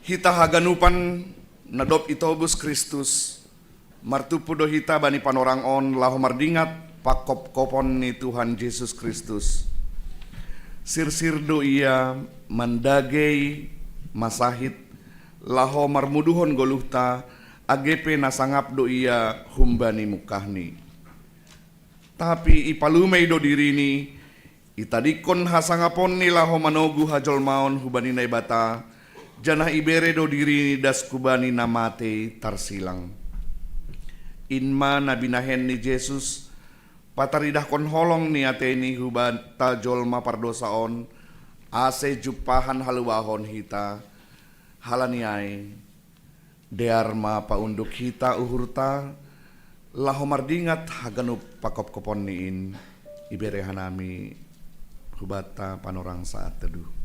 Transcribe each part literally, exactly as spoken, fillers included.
Hita haganupan na dob itobus Kristus, martumpu do hita bani panorang on laho mardingat pangkopkopon ni Tuhan Jesus Kristus. Sirsir do Ia mandagei masahit, laho marmuduhon goluhta, age pe na sangap do Ia humbani mungkahni. Tapi ipalumei do diriNi, itadingkon hasangaponni laho manogu hajolmaon hubani Naibata, janah ibere do diriNi das hubani na matei tarsilang. In ma na binahen ni Jesus, pataridahkon holong ni ateiNi hubanta jolma pardousa on, ase jumpahan haluahon hita. Halani ai, dear ma paunduk hita uhurta, laho mardingat haganup pangkopkoponni in. Ibere hanami hubanta panorang saat teduh.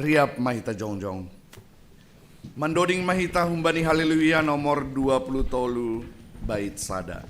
Riap ma hita jongjong. Mandoding ma hita humbani Haleluya nomor dua puluh tolu, bait sada.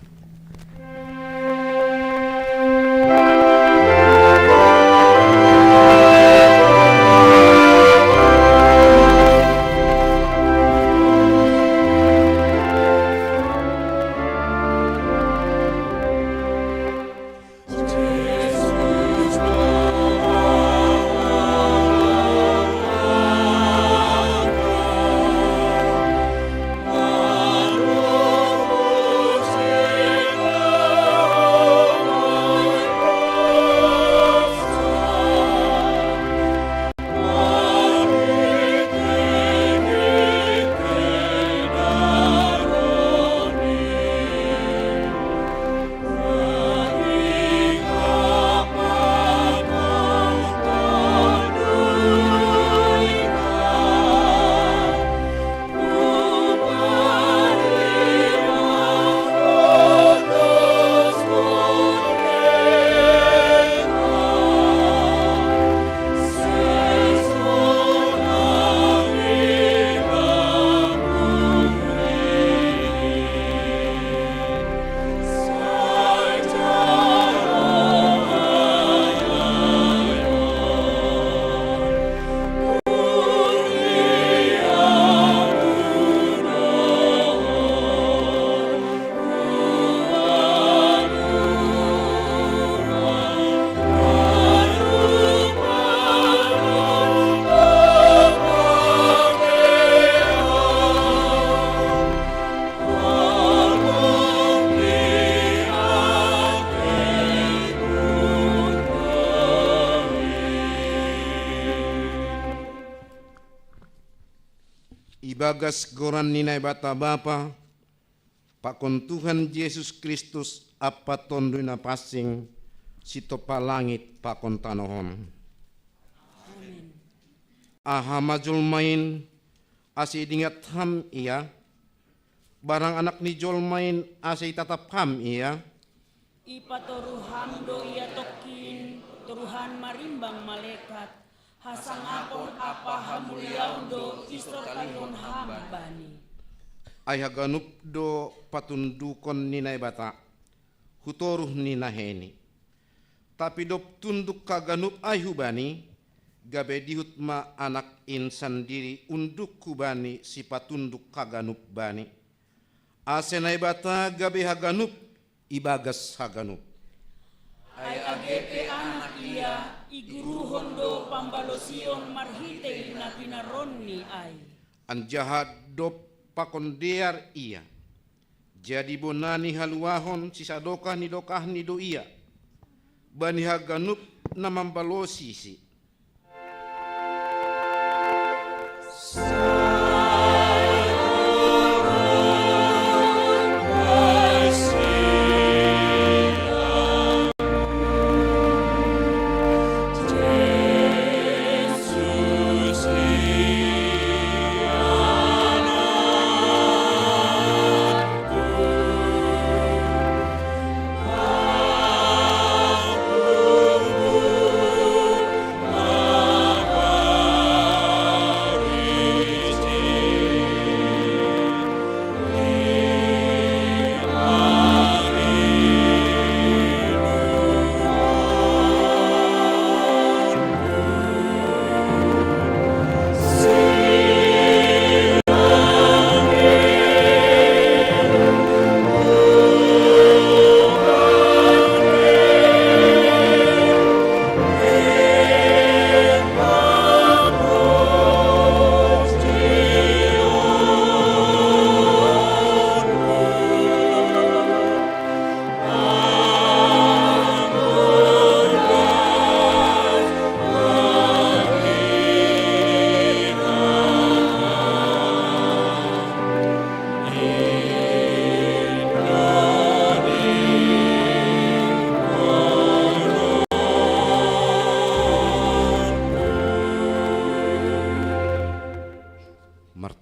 Ibagas goran ni Naibata Bapa, pakon Tuhan Jesus Kristus ampa Tonduy Napansing, sitompa langit pakon tanoh on. Amen. Aha ma jolma in, ase idingat ham ia? Barang anak ni jolma in, ase itatap ham ia? Ipatoruh ham do ia tongkin, toruhan marimbang malekat, hasangapon ampa hamuliaon do isortahon ham bani. Ai haganup do patundukon ni Naibata, hu toruh ni naheiNi. Tapi dob tunduk haganup ai hu Bani, gabe dihut ma Anak in sandiri unduk hu Bani sipatunduk haganup Bani. Ase Naibata gabe haganup ibagas haganup. Ai age pe Anak Ia, iguruhon do pambalosion marhitei na pinaronNi ai. Anjaha dob pakon dear Ia, jadi bona ni haluahon sisadokah ni dokahni do Ia, bani haganup na mambalosisi.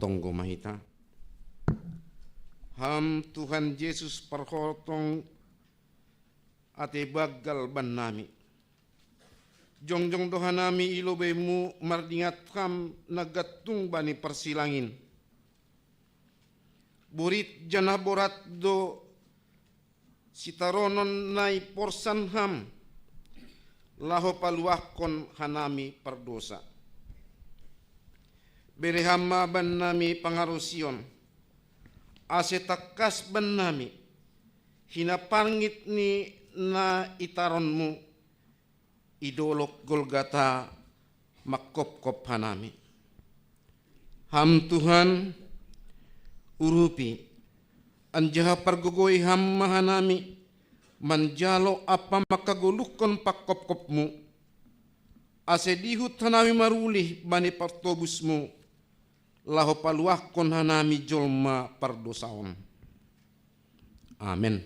Martonggo ma hita. Ham Tuhan Jesus parhotong atei banggal bannami. Jongjong do hanami i lobeimu mardingat Ham na gantung bani parsilang in. Borit janah borat do sitaronon na iporsan Ham, laho paluahkon hanami pardosa. Bere Ham ma bannami pangarosion, ase tangkas bannami hinaparngit ni na itaronmu i dolok Golgata mangkopkop hanami. Ham Tuhan, urupi, anjaha pargogoi Ham ma hanami manjalo ampa mangkagoluhkon pangkopkopmu, ase dihut hanami marulih bani partobusmu, laho paluahkon hanami jolma pardosa on. Amen.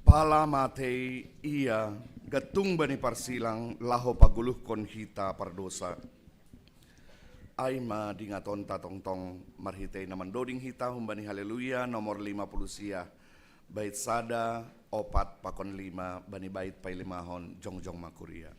Pala matei Ia gantung bani parsilang laho pagoluhkon hita pardosa. Ai ma dingatonta tongtong marhitei na mandoding hita humbani Haleluya nomor lima puluh sia, bait sada, opat pakon lima, bani bait pailimahon jongjong ma kuria.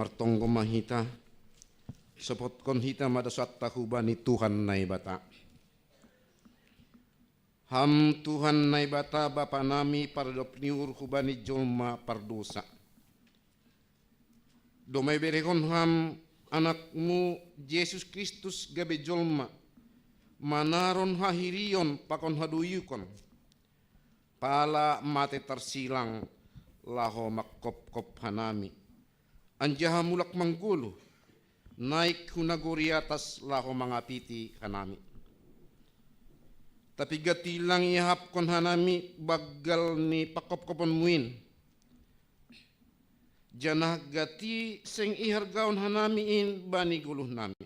Martonggo ma hita, sopotkon hita ma dasanta hubani Tuhan Naibata. Ham Tuhan Naibata Bapanami, pardop ni uhur hubani jolma pardosa. Domma iberehon Ham Anakmu Jesus Kristus gabe jolma, manaron hahirion pakon hadoyukon, pala mate tarsilang laho mangkopkop hanami, anjaha mulak manggoluh, naik hu nagori atas laho mangapiti hanami. Tapi gati lang iahapkon hanami banggal ni pangkopkoponmu in, janah gati seng ihargaon hanami in bani goluhnami.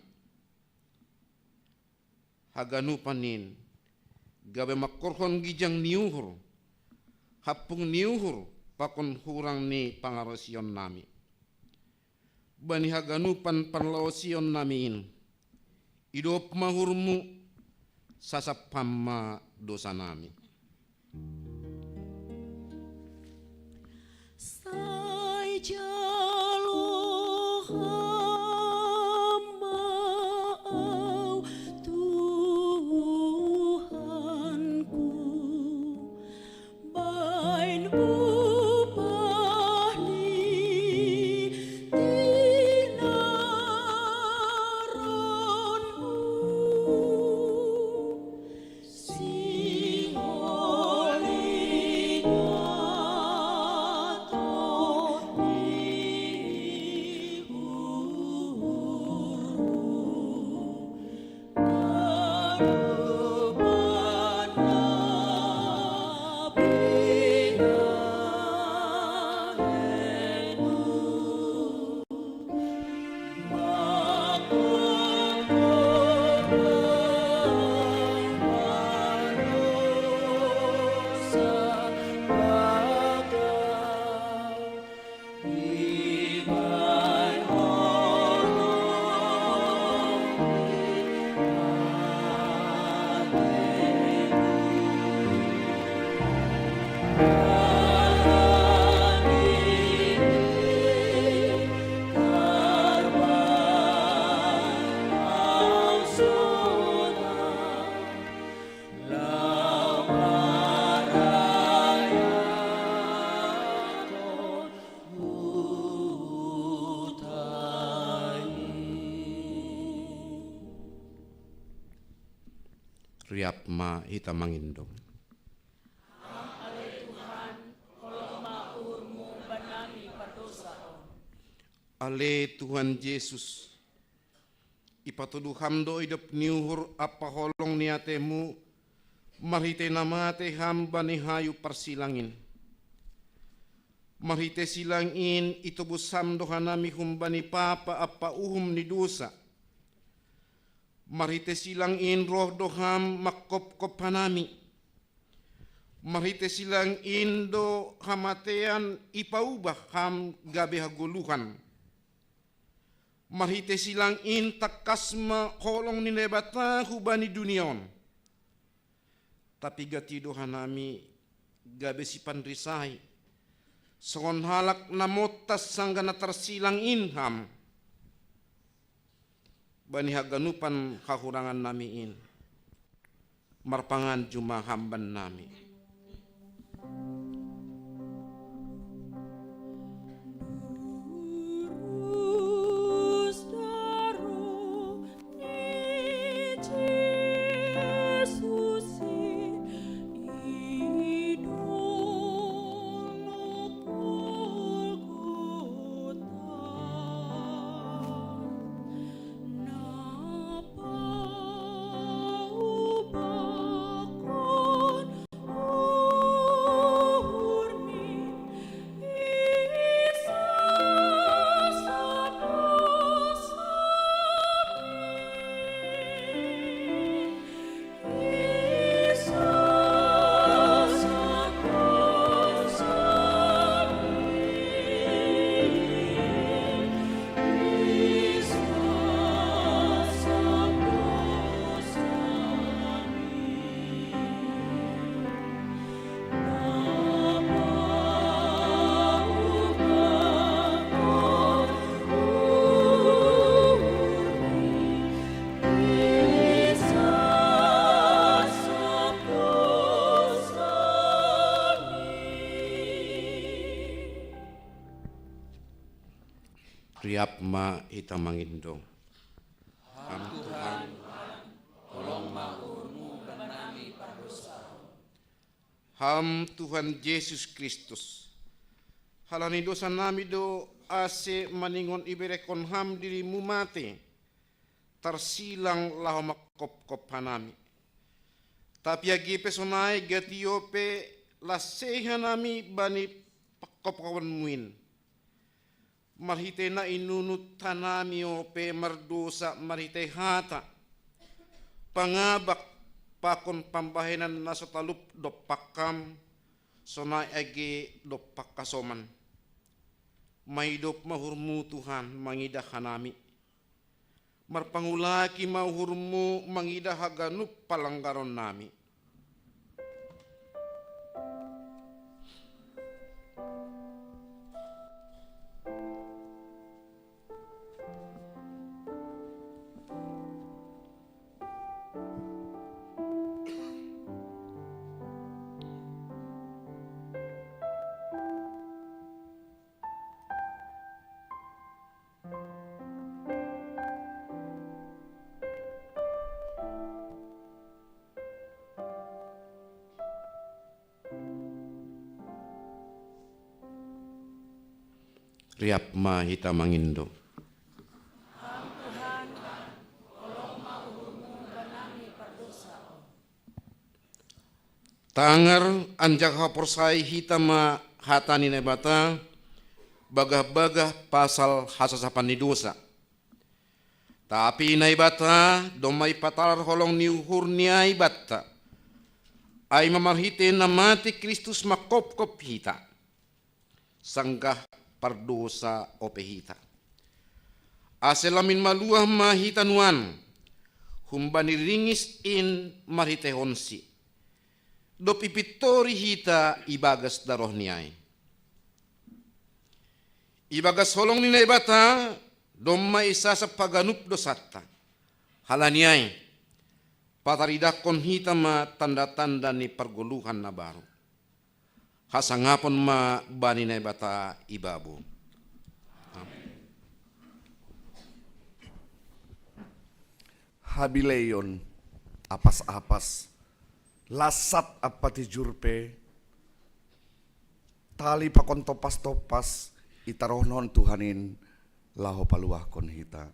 Haganupan in gabe mangkorhon gijang ni uhur, hampung ni uhur pakon hurang ni pangarosion nami. Bani haganupan panlaosion nami in, idop ma uhurmu, sasap ham ma dosa nami. Sai jalo ham ma au, Tuhanku, bain upah ni tinaronmu. Riap ma hita mangindong. Ham ale Tuhan, holong ma uhurmu bannami pardosa on. Ale Tuhan Jesus, ipatudu ham do idop ni uhur ampa holong ni atemu, marhitei na matei ham bani hayu parsilang in. Marhitei silang in itobus ham do hanami humbani papa ampa uhum ni dosa. Marhitei silang in roh do ham mangkopkop hanami. Marhitei silang in do hamatean ipaubah ham gabe hagoluhan. Marhitei silang in tangkas ma holong ni Naibata hubani dunia on. Tapi gati do hanami gabe sipanrisai, songon halak na montas sanggah na tarsilang in ham. Bani haganupan hahurangan nami in, marpangan juma ham bannami. Riap ma hita mangindong. Ham Tuhan, holong ma uhurmu bannami pardosa. Ham Tuhan Jesus Kristus, halani dosa nami do ase maningon iberehon ham dirimu mate, tarsilang laho mangkopkop hanami. Tapi age pe sonai, gati ope, las seha nami bani pakopkopon muin. Marhitei na inunut hanami ope mardosa marhitei hata, pangabak, pakon pambahenan na so talup dompak kam, sonai age dompak hasoman. Maidop ma uhurmu Tuhan mangidah hanami. Marpangulaki ma uhurmu mangidah haganup palanggaron nami. Riap ma hita mangindo. Tangar anjaha porsaya hita ma hata ni Naibata, bagah-bagah pasal hasasapan ni dosa. Tapi Naibata domma ipatalar holong ni uhurni ai banta, ai ma marhitei na mate Kristus mangkopkop hita, sanggah pardosa ope hita. Ase lamin maluah ma hita nuan humbani ringis in marhiteihonsi, dob ipintori hita ibagas darohni ai. Ibagas holong ni Naibata domma isasap haganup dosanta. Halani ai, pataridahkon hita ma tanda-tanda ni pargoluhan na baru. Hasangapon ma bani Naibata i babo. Amen. Habileion, apas-apas, lasat ampa tijur pe, tali pakon tompas-tompas, itaronon Tuhan in laho paluahkon hita.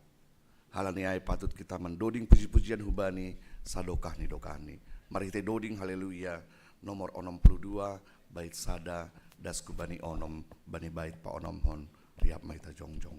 Halani ai patut hita mandoding puji-pujian hubani sadokah ni dokahni. Marhitei doding Haleluya nomor onom puluh dua, bait sada, das hu bani onom, bani bait paonomhon. Riap ma hita jongjong.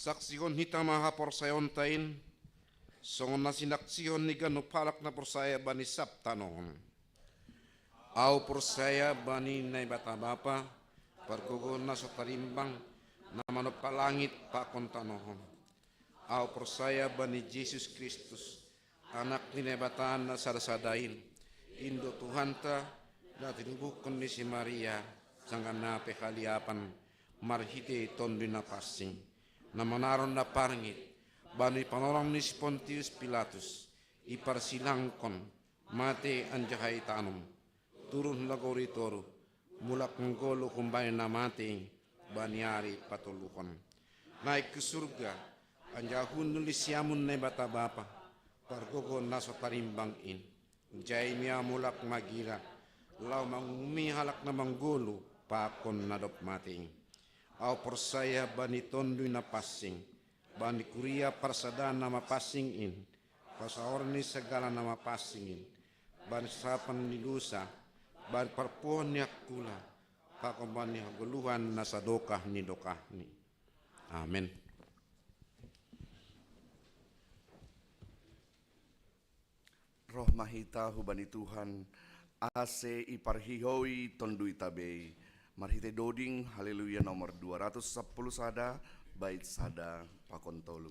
Saksihon hita ma haporsayaonta in, songon na sinaksihon ni ganup halak na porsaya bani sab tanoh on. Ahu porsaya bani Naibata Bapa, pargogoh na so tarimbang, na manompa langit pakon tanoh on. Ahu porsaya bani Jesus Kristus, Anak ni Naibata na sada-sada in, in do Tuhanta, na tinubuhkon ni si Maria, sanggah na pe haliapan, marhite Tonduy Napansing, na manaron na parngit, bani panorang ni si Pontius Pilatus, iparsilangkon, mate anjaha itanom, turun nagori toruh, mulak manggoluh humbani na mate, bani ari patoluhon. Naik hu surga, anjaha hundul di siamun Naibata Bapa, pargogoh na so tarimbang in. Jai ma ia mulak magira, laho manguhumi halak na manggoluh, pakon na dob mate. Ahu porsaya bani Tonduy Napansing, bani kuria parsadaan na mapansing in, pasaoran ni sagala na mapansing in, bani sasapan ni dosa, bani parpuhoon ni angkula, pakon bani hagoluhan na sadokah ni dokahni. Amen. Roh ma hita hubani Tuhan, ase iparhihoi Tonduyta be i. Marhite doding Haleluya nomor dua ratus sapuluh sada, bait sada pakon tolu.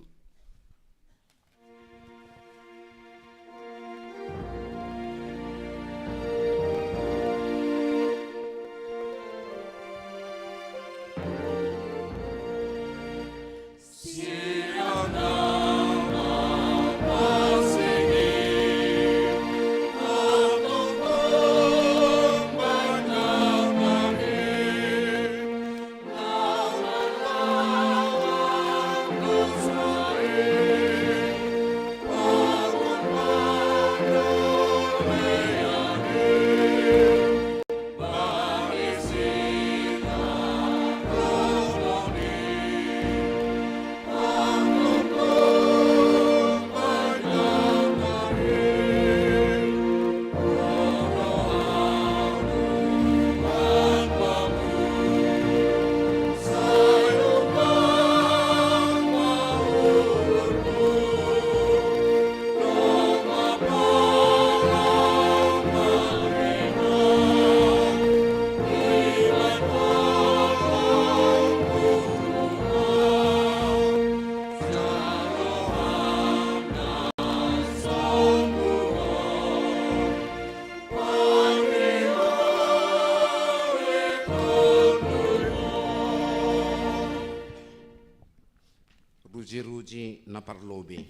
Ruji-ruji na parlobei.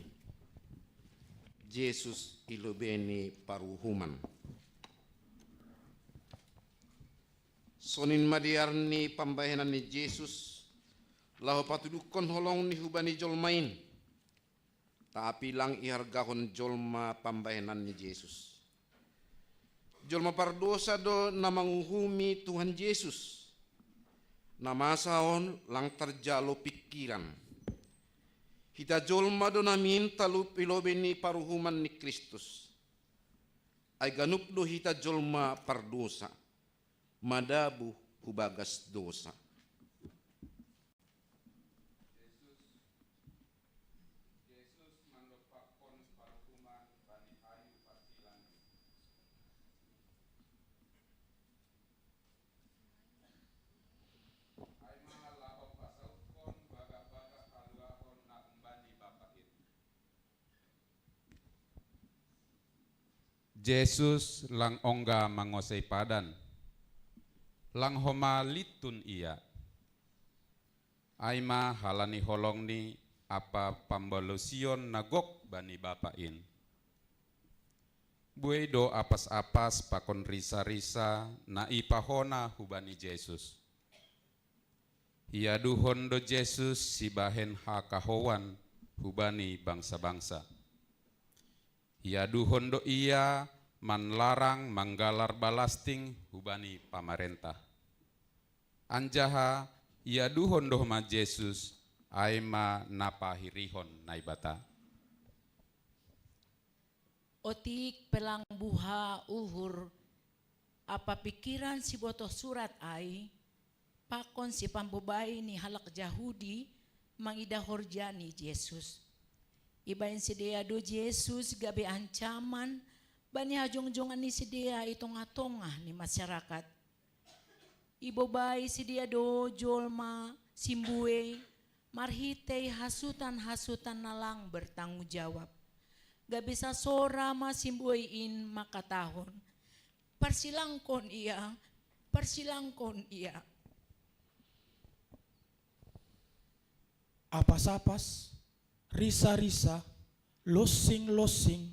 Jesus i lobei ni paruhuman. Sonin ma dear ni pambahenan ni Jesus, laho patuduhkon holongni hubani jolma in. Tapi lang ihargahon jolma pambahenan ni Jesus. Jolma pardousa do na manguhumi Tuhan Jesus. Na masa on lang tarjalo pingkiran. Hita jolma do namin talup i lobei ni paruhuman ni Kristus. Ai ganup do hita jolma pardousa, madabuh hu bagas dousa. Jesus, Jesus mandompakkon paruhuman bani hayu parsilang. Ai ma laho pasauthon bagak-bagak haluahon na humbani Bapa in. Jesus lang ongga manguasai padan, lang homa lintun Ia. Ai ma halani holongni ampa pambalosion na gok bani Bapa in. Buei do apas-apas pakon risa-risa na ipahona hubani Jesus. Iaduhon do Jesus sibahen hakahouan hubani bangsa-bangsa. Iaduhon do Ia manlarang manggalar balasting hubani pamarentah. Anjaha iaduhon do homa Jesus, ai ma na pahirihon Naibata. Otik pe lang buha uhur ampa pingkiran sibotoh surat ai, pakon sipambobai ni halak Jahudi, mangidah horja ni Jesus. Ibaen sidea do Jesus gabe ancaman bani hajongjongan ni sidea i tongah-tongah ni masyarakat. Ibobai sidea do jolma si mbuei marhitei hasutan-hasutan na lang bertanggung jawab. Gabe sasora ma si mbuei in mangkatahon, "Parsilangkon Ia, parsilangkon Ia." Apas-apas, risa-risa, losing-losing,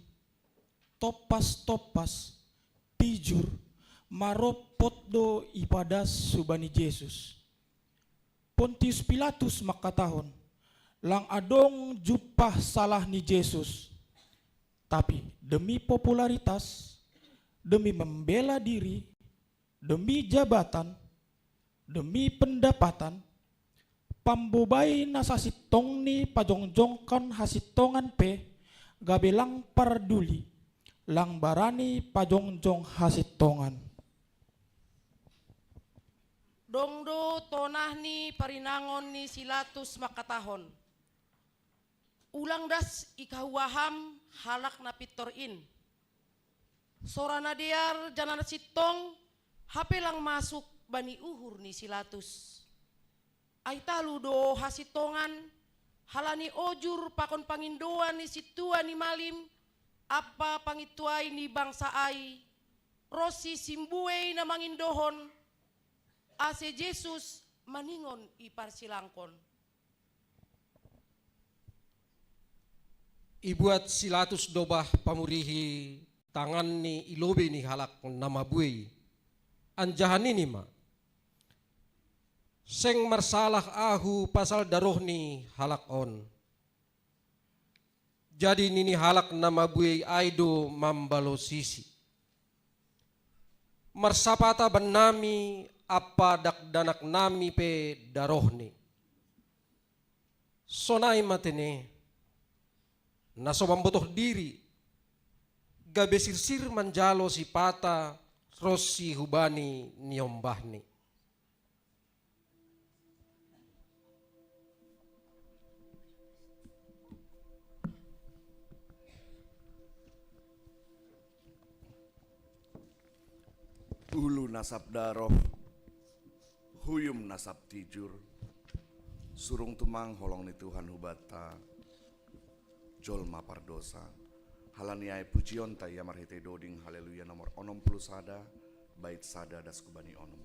topas-topas, pijur, maropot do ipadas hubani Jesus. Pontius Pilatus mangkatahon, lang adong jumpah salah ni Jesus. Tapi demi popularitas, demi membela diri, demi jabatan, demi pendapatan, pambobai na sasintongni pajongjongkon hasintongan pe gabe lang parduli, lang barani pajongjong hasintongan. Dong do tonah ni parinangon ni si Latus mangkatahon, "Ulang das i kahua ham halak na pintor in." Sora na dear janah na sintong hape lang masuk bani uhur ni si Latus. Ai talu do hasintongan, halani ojur pakon pangindoan ni sintua ni malim ampa pangintuai ni bangsa ai, ronsi si mbuei na mangindohon, ase Jesus maningon iparsilangkon. Ibuat si Latus dobah pamurihi tanganni i lobei ni halak na mabuei, anjaha nini ma, "Seng marsalah ahu pasal daroh ni halak on." Jadi nini halak na mabuei ai do mambalosisi, "Marsapata bannami ampa dakdanaknami pe darohni." Sonai ma tene, na so mambotoh diri, gabe sirsir manjalo sipata ronsi hubani niombahni. Ulu na sap daroh, huyum na sap tijur, surung tumang holong ni Tuhan hubanta, jolma pardosa. Halani ai pujionta Ia marhitei doding Haleluya nomor onom puluh sada, bait sada das hubani onom.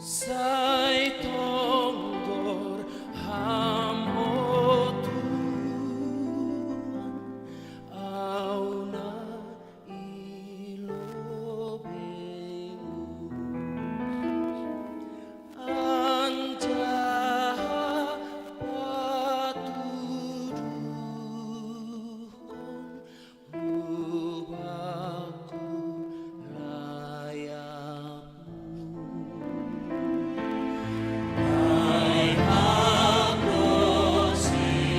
Sai tonggor Ham, o Tuhan, au na i lobeiMu, anjaha patuduhkon hubakku layakMu. Ai Ham do Siparmahan,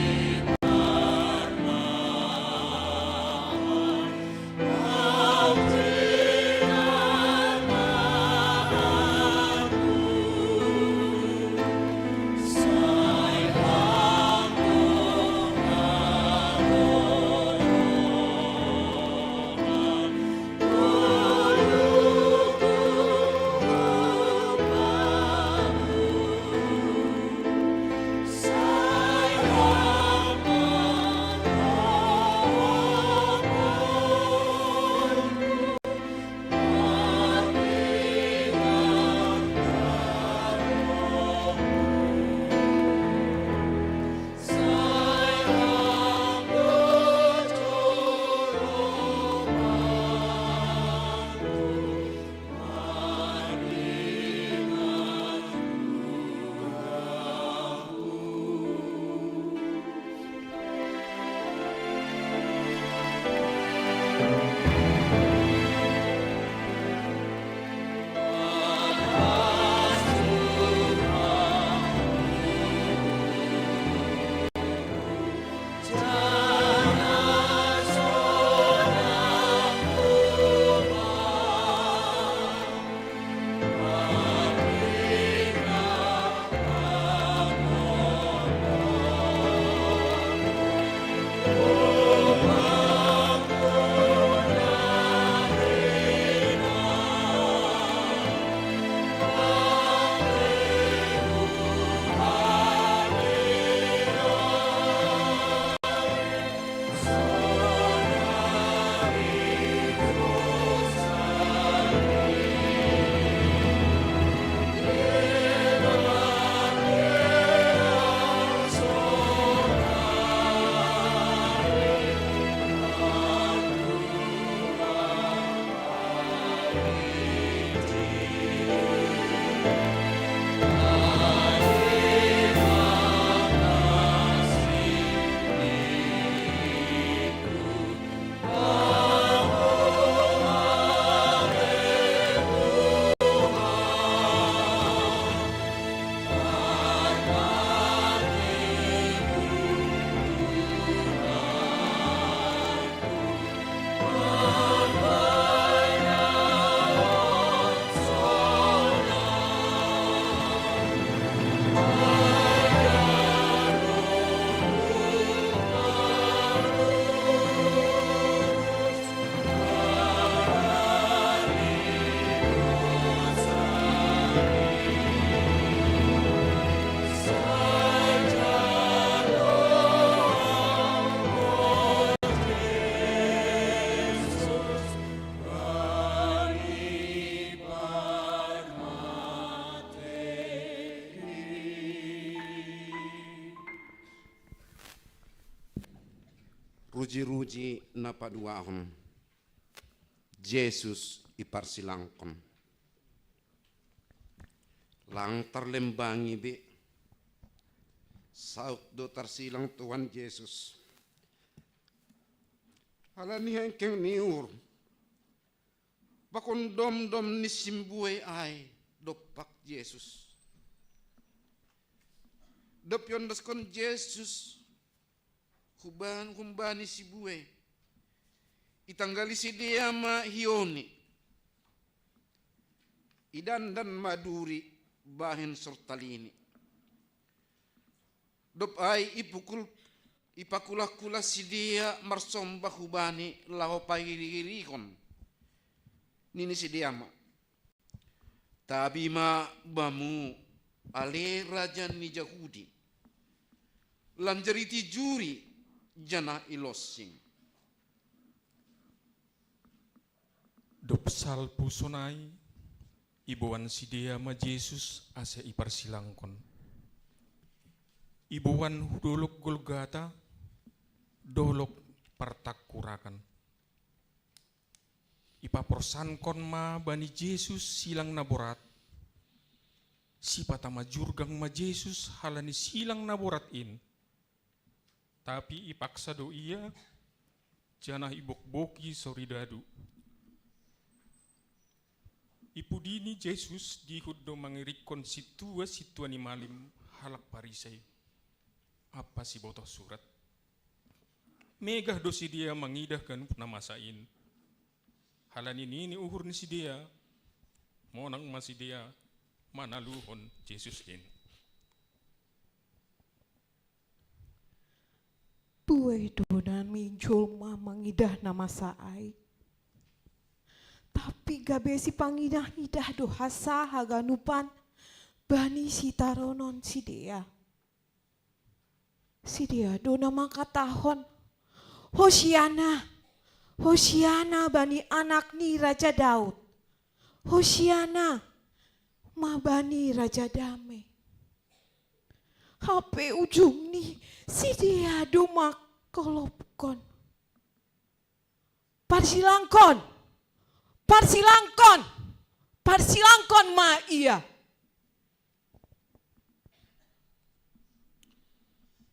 Ham Siparmahanku. Ruji-ruji na paduahon. Jesus iparsilangkon. Lang tarlembangi be. Saut do tarsilang Tuhan Jesus. Ala ni hengkeng ni uhur, pakon domdom ni simbue ai dompak Jesus. Dob iondoskon Jesus huban-, humbani simbue, itanggali sidea ma hioni, idandan ma duri bahen sortalini. Dob ai ipukul, ipakula-kula sidea marsomba hubani laho pahiri-hirihon. Nini sidea ma: Tabi ma bamu, ale raja ni Jahudi. Lam jariti juri janah ilonsing. Dob salpu sonai, Iboan sidea ma Jesus ase iparsilangkon. Iboan hu dolok Golgata, dolok partakurakan. Ipaporsankon ma bani Jesus silang na borat. Sipata majurgang ma Jesus halani silang na borat in. Tapi ipaksa do ia, janah ibokboki soridadu. Ipudini Jesus dihut do mangirikkon sintua-sintua ni malim halak Parisei ampa sibotoh surat. Megah do sidea mangidah ganup na masa in. Halani nini uhur ni sidea, monang ma sidea manaluhon Jesus in. Buei do namin jolma mangidah na masa ai. Tapi gabe sipangidah-idah do hansa haganupan bani sitaronon sidea. Sidea do na mangkatahon: Hosiana! Hosiana bani anak ni Raja Daud! Hosiana ma bani Raja Dame! Hape ujungni sidea do mangholopkon: Parsilangkon! Parsilangkon! Parsilangkon ma Ia!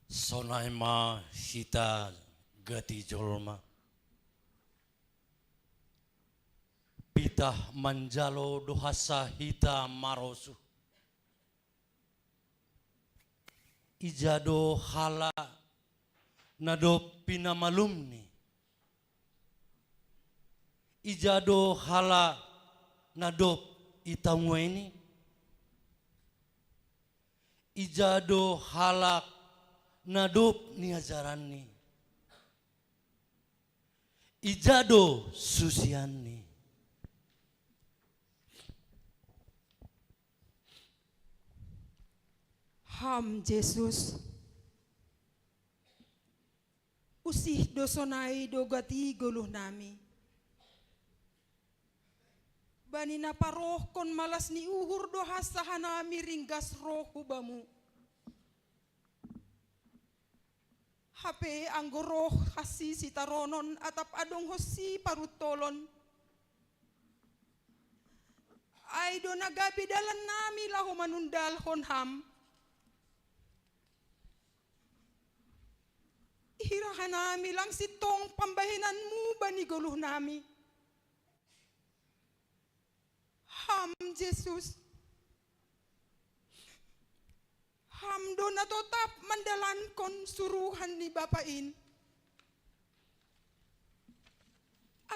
Sonai ma hita gati jolma. Pitah manjalo do hansa hita marosuh. Ija do halak na dob pinamalumni? Ija do halak na dob itanguaini? Ija do halak na dob niajaranni? Ija do susianni? Ham Jesus, usih do sonai do gati goluhnami. Bani na parohkon malas ni uhur do hansa hanami ringgas roh hu Bamu. Hape anggo roh hansi sitaronon atap adong hansi paruntolon, ai do na gabe dalannami laho manundalhon Ham. Hira hanami lang sintong pambahenanMu bani goluhnami. Ham Jesus, Ham do na totap mandalankon suruhan ni Bapa in.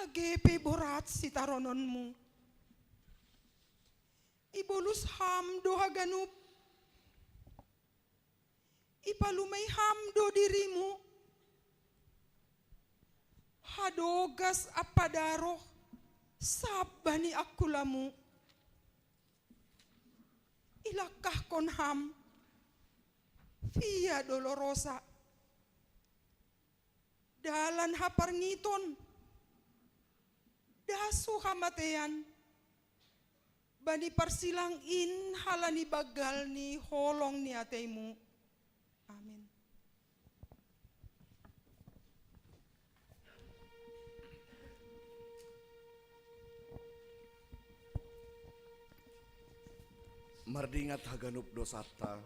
Age pe borat sitarononMu, ibolus Ham do haganup. Ipalumei Ham do diriMu, hadogas ampa daroh, sab bani angkulaMu. Ilangkahkon Ham via dolorosa, dalan haparngiton, das hu hamatean, bani parsilang in halani banggal ni holong ni ateiMu. Amin. Mardingat haganup dosanta,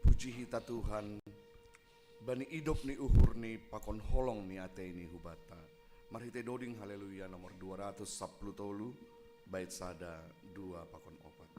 puji hita Tuhan, bani idop ni uhurNi pakon holong ni ateiNi hubanta. Marhitei doding Haleluya nomor dua ratus sapuluh tolu, bait sada, dua pakon opat.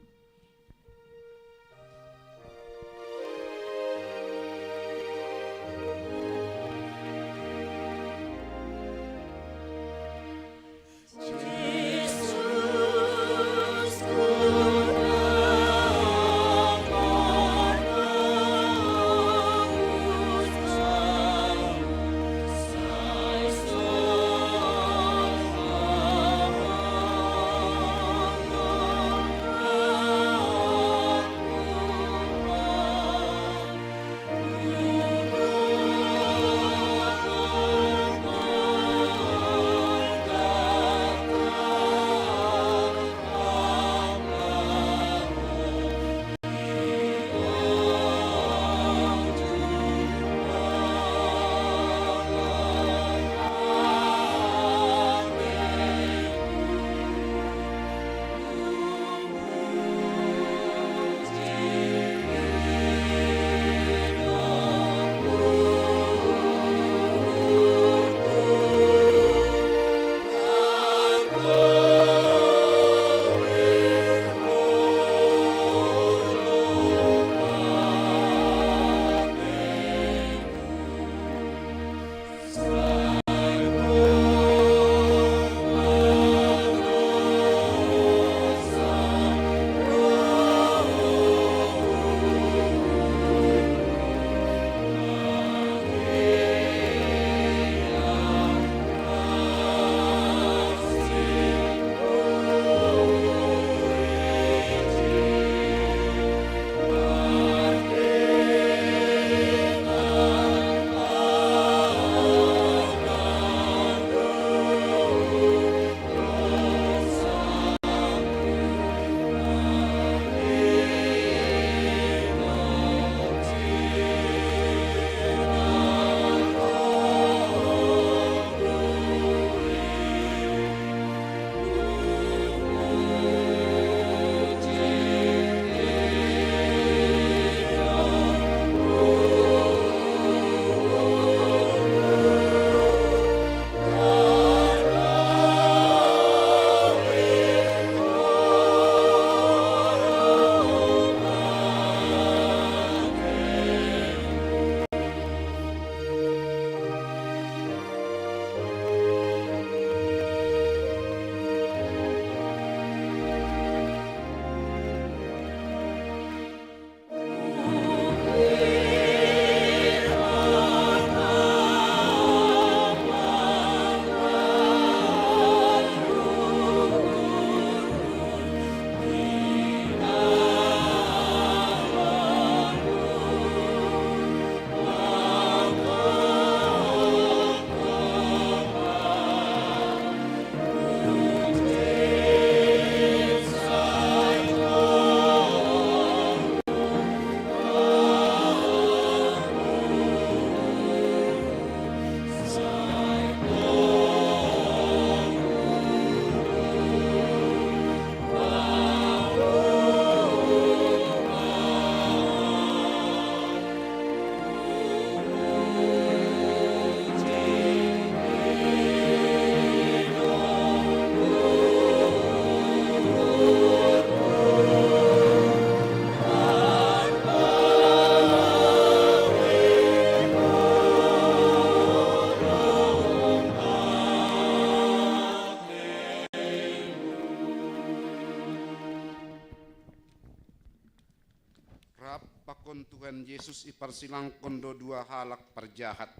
Pakon Tuhan Yesus iparsilangkon do dua halak parjahat.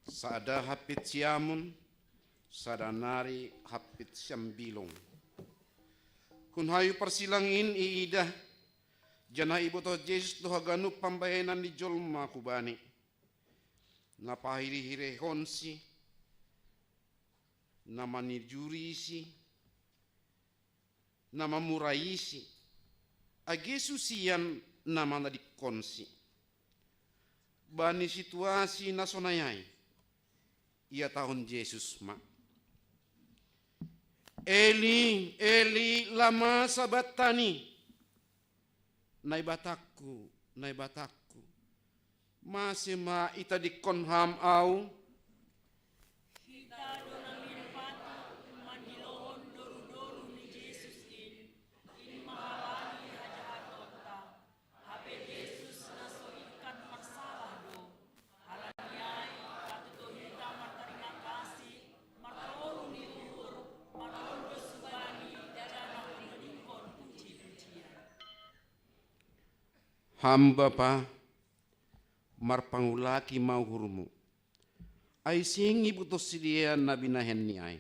Sada hampit siamun, sada nari hampit siambilung. Kun hayu parsilang in iidah, janah ibotoh Yesus do haganup pambahenan ni jolma hubani. Na pahirihirehonsi, na manujurisi, na mamuraisi, age susian na manadingkonsi. Bani situasi na sonai ai, ihatahon Yesus ma, "Eli, Eli, lama sabaktani?" "NaibatangKu, NaibatangKu, mase ma itadingkon Ham Ahu?" Hita do na mian patut mandilohon dorudoru ni Yesus in, in ma halani hajahatonta. Hape Yesus na so ingkon marsalah do. Halani ai, patut do hita martarima kasih, martoru ni uhur, marondos hubani, janah mandodingkon puji-pujian. Ham Bapa, marpangulaki ma uhurMu. Ai sing ibotoh sidea na binahenNi ai.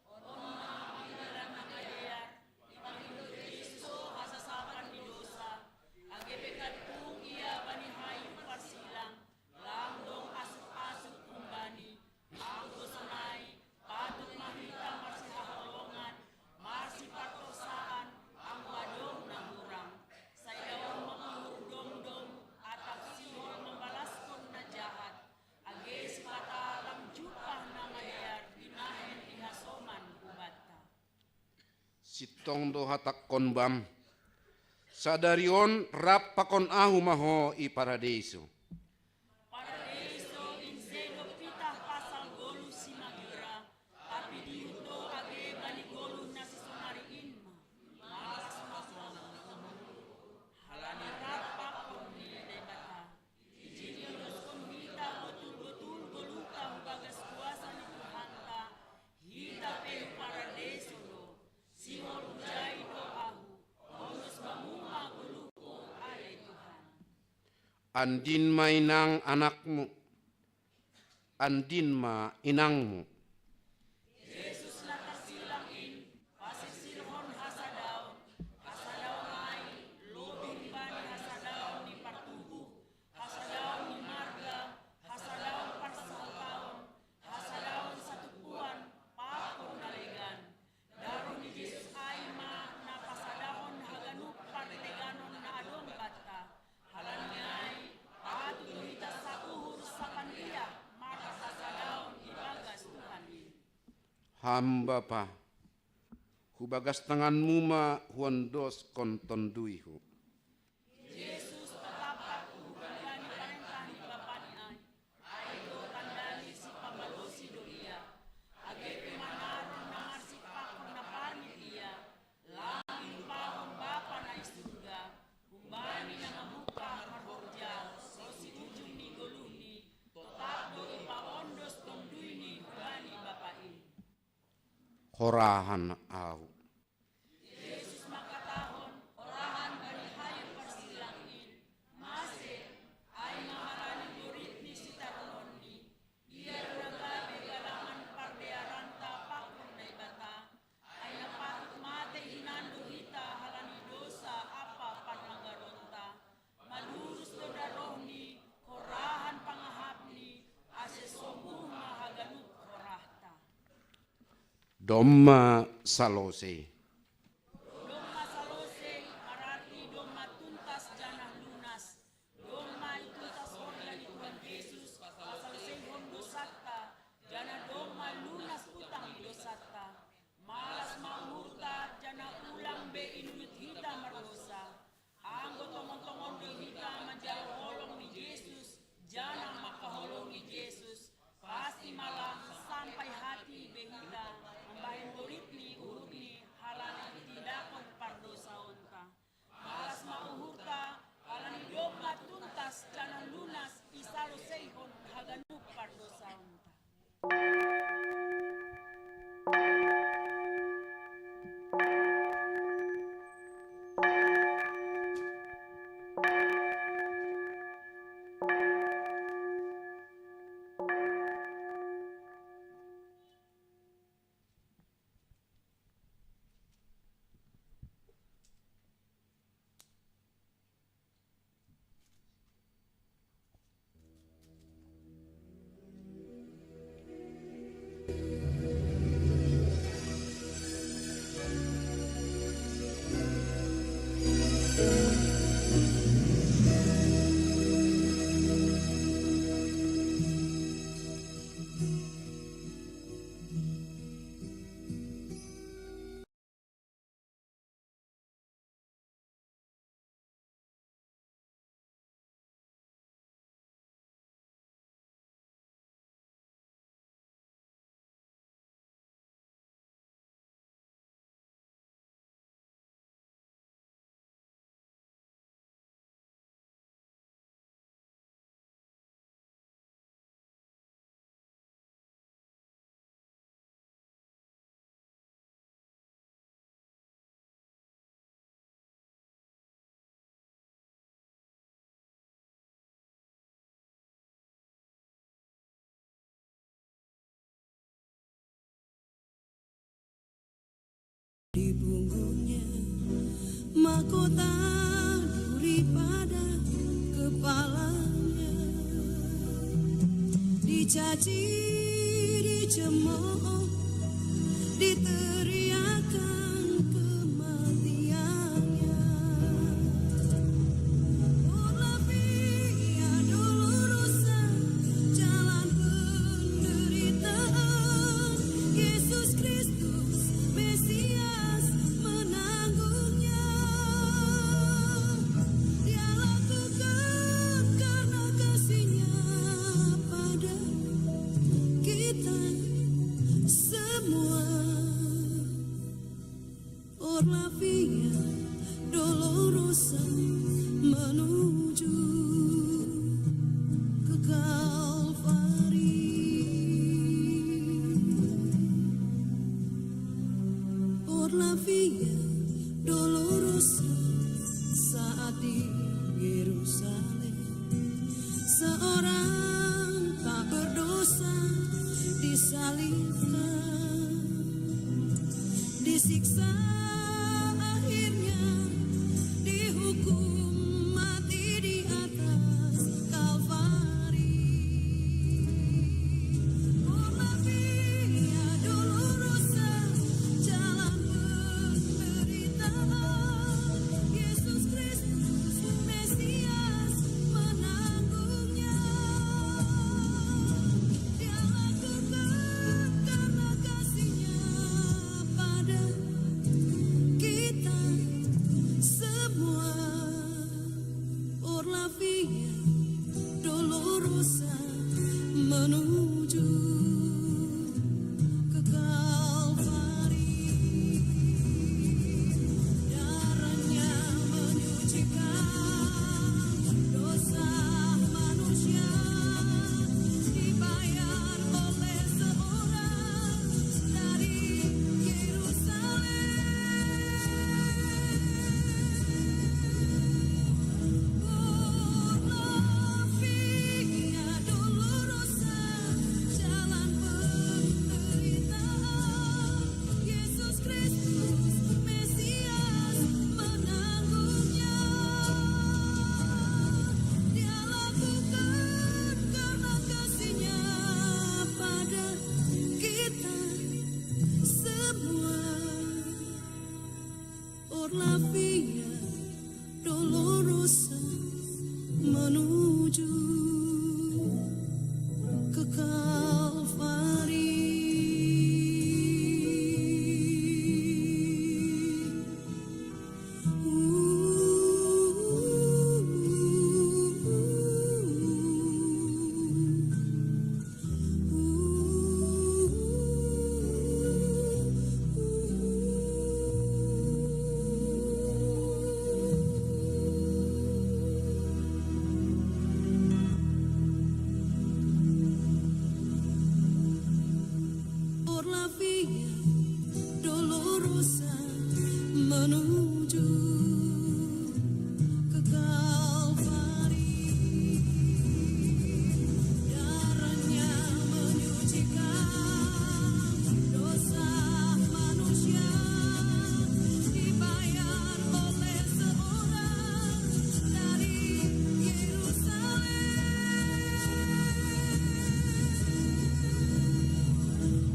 On ma pingkiran na madear, ipahindo Jesus hasasapan ni dousa, age pe gantong Ia bani hayu parsilang, lang dong asup-asup humbani. Anggo sonai, patut ma hita marsihaholongan, marsipartorsaan, anggo adong na hurang. Sai daong mangurung domdom, atap sihol mambalaskon na jahat. Age sipata lang jumpah na madear binahen ni hasoman hubanta. Sintong do hatangkon bam, sadari on rap pakon Ahu ma ho i Paradeiso. Paradeiso in sedo pitah pasal goluh simagira, tapi dihut do age bani goluh na sisonari in ma. Malas ma Tuhan, halani rap pakon ni Debata. Ijin iondoskon hita botul-botul goluhta hubagas kuasa ni Tuhanta, hita pe hu Paradeiso do. Sihol hujai do ahu, ondos bamu ma goluhku, ale Tuhan. Andin ma inang anakmu, andin ma inangmu. Jesus na tarsilang in, pasirsirhon hasadaon, hasadaon ai, lobih bani hasadaon ni partubuh, hasadaon ni marga, hasadaon parsahuton, hasadaon satumpuan, pakon na legan. Daroh ni Jesus ai ma na pasadahon haganup parleganon na adong banta. Halani ai, patut do hita sauhur sapandiah marhasadaon ibagas Tuhan in. Ham Bapa, hubagas tanganMu ma huondoskon tonduyhu. Jesus, totap ahu humbani parentah ni Bapani ai. Ai do tanda ni sipambalosi do Ia. Age pe manaron na marsik pakon na parngit Ia, lang ilupahon Bapa na i surga, humbani na mamungkah marhorja ronsi ujung ni goluhni, totap do ipaondos tonduyni hubani Bapa in. Horahan ahu. Jesus mangkatahon, horahan bani hayu parsilang in, mase, ai ma halani borit ni sitarononni, Ia do na gabe galangan pardearanta pakon Naibata, ai na patut mate hinan do hita halani dousa ampa parlanggaronta. Madurus do darohNi, horahan pangahapNi, ase sombuh ma haganup horahta. Domma salosei. Domma salosei, mararti domma tuntas janah lunas. Domma ituntas horja ni Tuhan Jesus, pasaloseihon dousanta, janah domma lunas utang ni dousanta. Malas ma uhurta, janah ulang be inunud hita mardousa. Anggo tongon-tongon do hita manjalo holong ni Jesus, janah mangkaholongi Jesus, pasti ma lang sampai hati be hita mambahen borit ni uhurNi halani tindakon pardousaonta. Malas ma uhurta, halani domma tuntas janah lunas isaloseihon haganup pardousaonta. di punggungnya, mahkota duri pada kepalanya. Dicaci, dicemooh, diteriakan kematiannya. Por la via dolorosa, jalan penderitaan, Yesus Kristus, Mesias, menanggungnya. Dia lakukan karena kasihnya pada kita semua. Por la via dolorosa, menuju ke Kalvari. Por la via dolorosa, saat di Yerusalem, seorang tak berdosa disalibkan, disiksa, akhirnya dihukum mati di atas Kalvari. Por la via dolorosa, jalan penderitaan, Yesus Kristus, Mesias, menanggungnya. Dia lakukan karena kasihnya pada kita semua. Por la via dolorosa, menuju ke Kalvari. Darahnya menyucikan dosa manusia, dibayar oleh seorang dari Yerusalem. Por la via dolorosa, jalan penderitaan, Yesus Kristus, Mesias, menanggungnya. Dia lakukan karena kasihnya pada kita semua. Por la via dolorosa, menuju ke Kalvari. Por la via dolorosa, menuju ke Kalvari. Darahnya menyucikan dosa manusia, dibayar oleh seorang dari Yerusalem.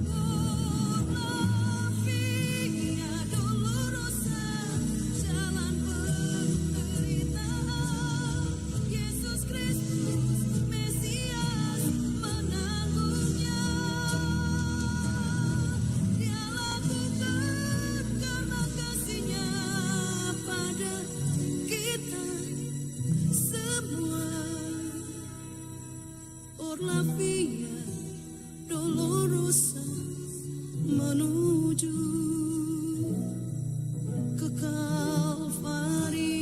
Por la via dolorosa, jalan penderitaan, Yesus Kristus, Mesias, menanggungnya. Dia lakukan karena kasihnya pada kita semua. Por la via dolorosa, menuju ke Kalvari.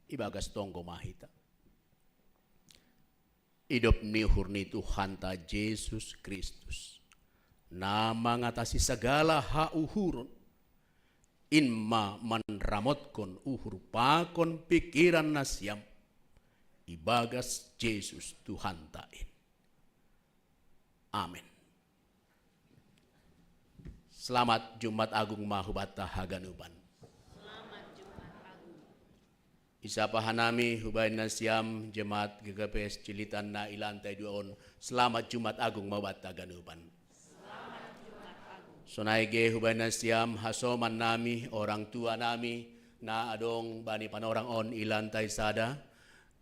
Ibagas tonggo ma hita. Idop ni uhur ni Tuhanta Jesus Kristus, na mangatasi sagala hauhuron, in ma manramotkon uhur pakon pikiran nasiam, ibagas Jesus Tuhanta in. Amen. Selamat Jumat Agung ma hubanta haganupan. Selamat Jumat Agung. Isapa hanami hubahen nasiam jemaat G K P S Cililitan na i lantai dua on. Selamat Jumat Agung ma hubanta haganupan. Selamat Jumat Agung. Sonai ge hubahen nasiam hasoman nami, orang tua nami, na adong bani panorang on i lantai sada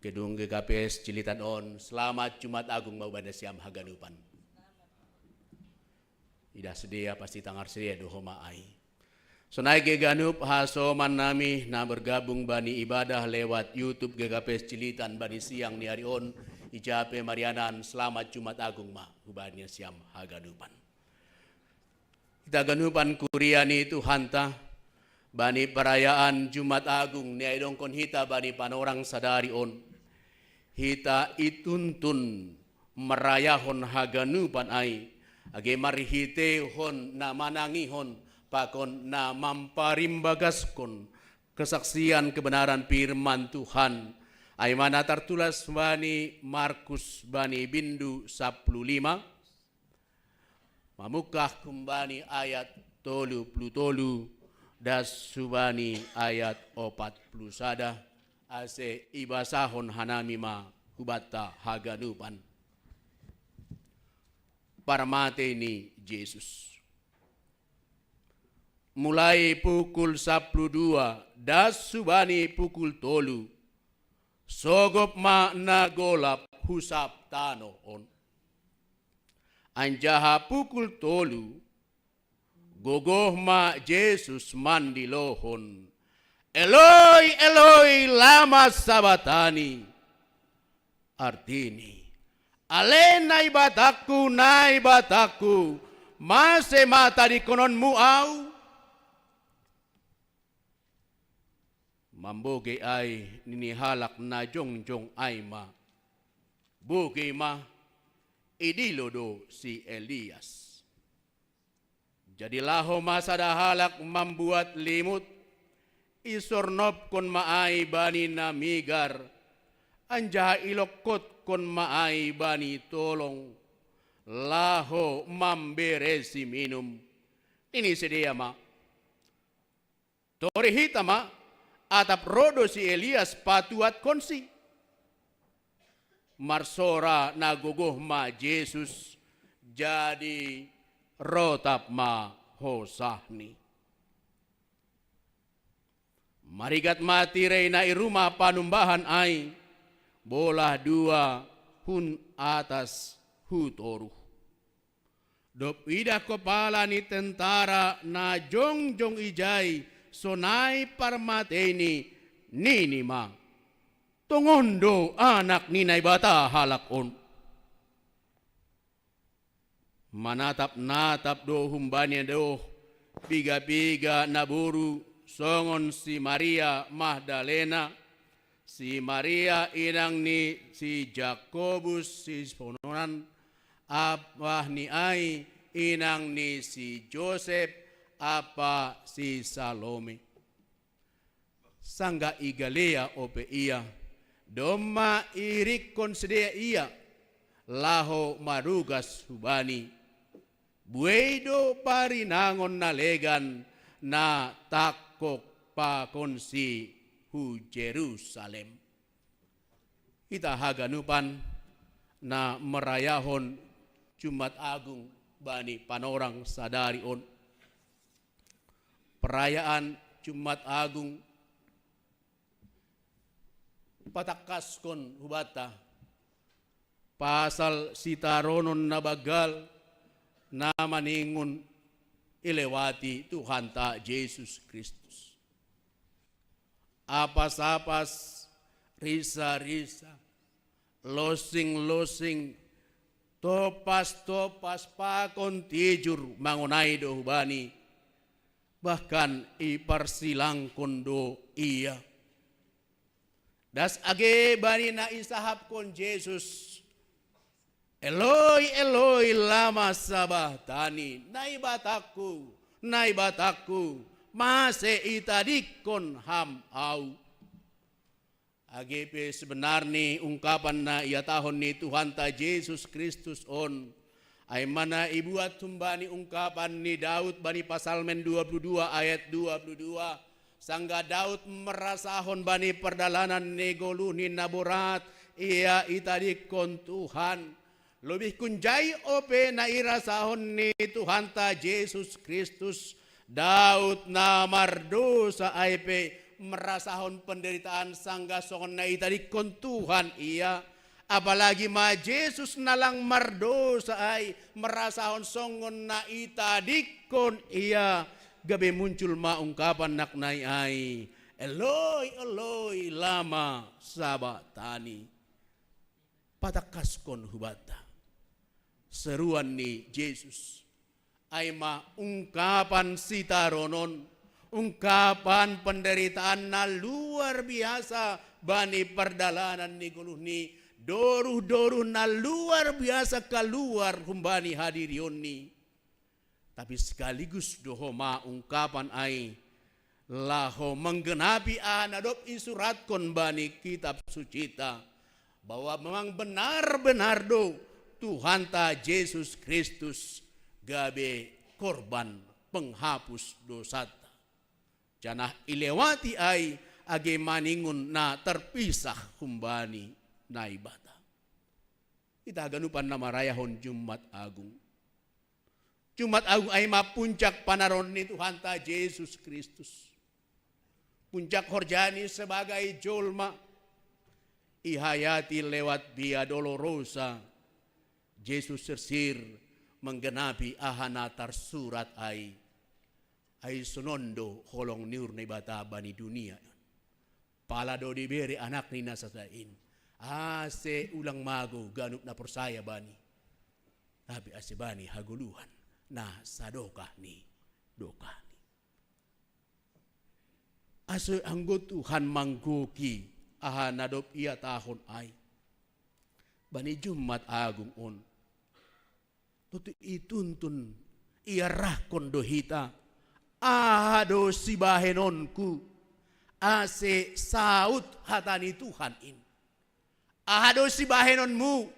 gedung G K P S Cililitan on. Selamat Jumat Agung ma hubanta nasiam haganupan. Idah sidea pasti tangar sidea do homa ai. Sonai ge ganup hasoman nami na bergabung bani ibadah lewat YouTube G K P S Cililitan bani siang ni ari on, i ja pe marianan, selamat Jumat Agung ma hubahen nasiam haganupan. Hita ganupan kuria ni Tuhanta, bani perayaan Jumat Agung ni ai dongkon hita bani panorang sadari on, hita ituntun merayahon haganupan ai, age marhitehon na manangihon pakon na mamparimbagaskon kesaksian kebenaran firman Tuhan, ai ma na tartulas bani Markus bani bindu sapuluh lima, mamungkah humbani ayat tolu puluh tolu, das hubani ayat opat puluh sada, ase ibasahon hanami ma hubanta haganupan. Parmatei ni Jesus. Mulai pukul sapuluh dua, das hubani pukul tolu, sogop ma na golap hu sab tanoh on. Anjaha pukul tolu, gogoh ma Jesus mandilohon, "Eloi, Eloi, lama sabaktani?" Artini, "Ale NaibatangKu, NaibatangKu, mase ma tadingkononMu Ahu?" Mambogei ai nini halak na jongjong ai ma, "Bogei ma, idilo do si Elias." Jadi laho ma sada halak mambuat limut, isornopkon ma ai bani na migar, anjaha ilongkotkon ma ai bani tolong, laho mambere siminum. Nini sidea ma, "Torih hita ma, atap roh do si Elias patuatkonsi." Marsora na gogoh ma Jesus, jadi rotap ma hosahni. Marigat ma tirei na i rumah panumbahan ai, bolah dua, hun atas hu toruh. Dob idah kopala ni tentara na jongjong ijai sonai parmateini, nini ma, Tongon do Anak ni Naibata halak on. Manatap-natap do humbani do piga-piga naboru, songon si Maria Magdalena, si Maria inang ni si Jakobus si Siponan, ampa ni ai inang ni si Josep, ampa si Salome. Sanggah i Galilea ope ia, domma iirikkon sidea ia, laho marugas hubani. Buei do parinangon na legan na tangkog pakonsi hu Jerusalem. Hita haganupan na marayahon Jumat Agung bani panorang sadari on. Perayaan Jumat Agung patangkaskon hubanta pasal sitaronon na banggal na maningon ilewati Tuhanta Jesus Kristus. Apas-apas, risa-risa, losing-losing, topas-topas pakon tijur mangonai do hubani, bahkan iparsilangkon do ia. Das age bani na isahapkon Jesus, "Eloi, Eloi, lama sabachthani?" "Naibatangku, Naibatangku, mase itadingkon Ham Ahu?" Age pe sebenarni ungkapan na ihatahon ni Tuhanta Jesus Kristus on, ai ma na ibuat humbani ungkapan ni Daud bani Psalmen dua puluh dua ayat dua puluh dua, sanggah Daud marrasahon bani pardalanan ni goluhni na borat, ia itadingkon Tuhan. Lobih hunjai ope na irasahon ni Tuhanta Jesus Kristus, Daud na mardosa ai pe marrasahon penderitaan sanggah songon na itadingkon Tuhan ia. Apalagi ma Jesus na lang mardosa ai marrasahon songon na itadingkon ia, gabe muncul ma ungkapan naknai ai, "Eloi, Eloi, lama sabachthani?" Patangkaskon hubanta seruan ni Jesus, ai ma ungkapan sitaronon, ungkapan penderitaan na luar biasa bani pardalanan ni goluhni, doruh-doruh na luar biasa kaluar humbani hadirionni. Tapi sekaligus do homa ungkapan ai laho manggenapi aha na dob isuratkon bani Kitab Sucita, bahwa memang benar-benar do Tuhanta Jesus Kristus gabe korban penghapus dosanta. Janah ilewati ai age maningon na terpisah humbani Naibata. Hita haganupan na marayahon Jumat Agung. Jumat Agung ai ma puncak panaron ni Tuhanta Jesus Kristus. Puncak horjani sebagai jolma, ihayati lewat Via Dolorosa, Jesus sirsir manggenapi aha na tarsurat ai. Ai sonon do holong ni uhur Naibata bani dunia. Pala do dibere Anakni na sasada in, ase ulang mago ganup na porsaya Bani, tapi ase bani hagoluhan na sadokah ni dokahni. Ase anggo Tuhan manggohi aha na dob ihatahon ai bani Jumat Agung on, tontu ituntun, iarahkon do hita, aha do sibahenonku ase saut hata ni Tuhan in? Aha do sibahenonmu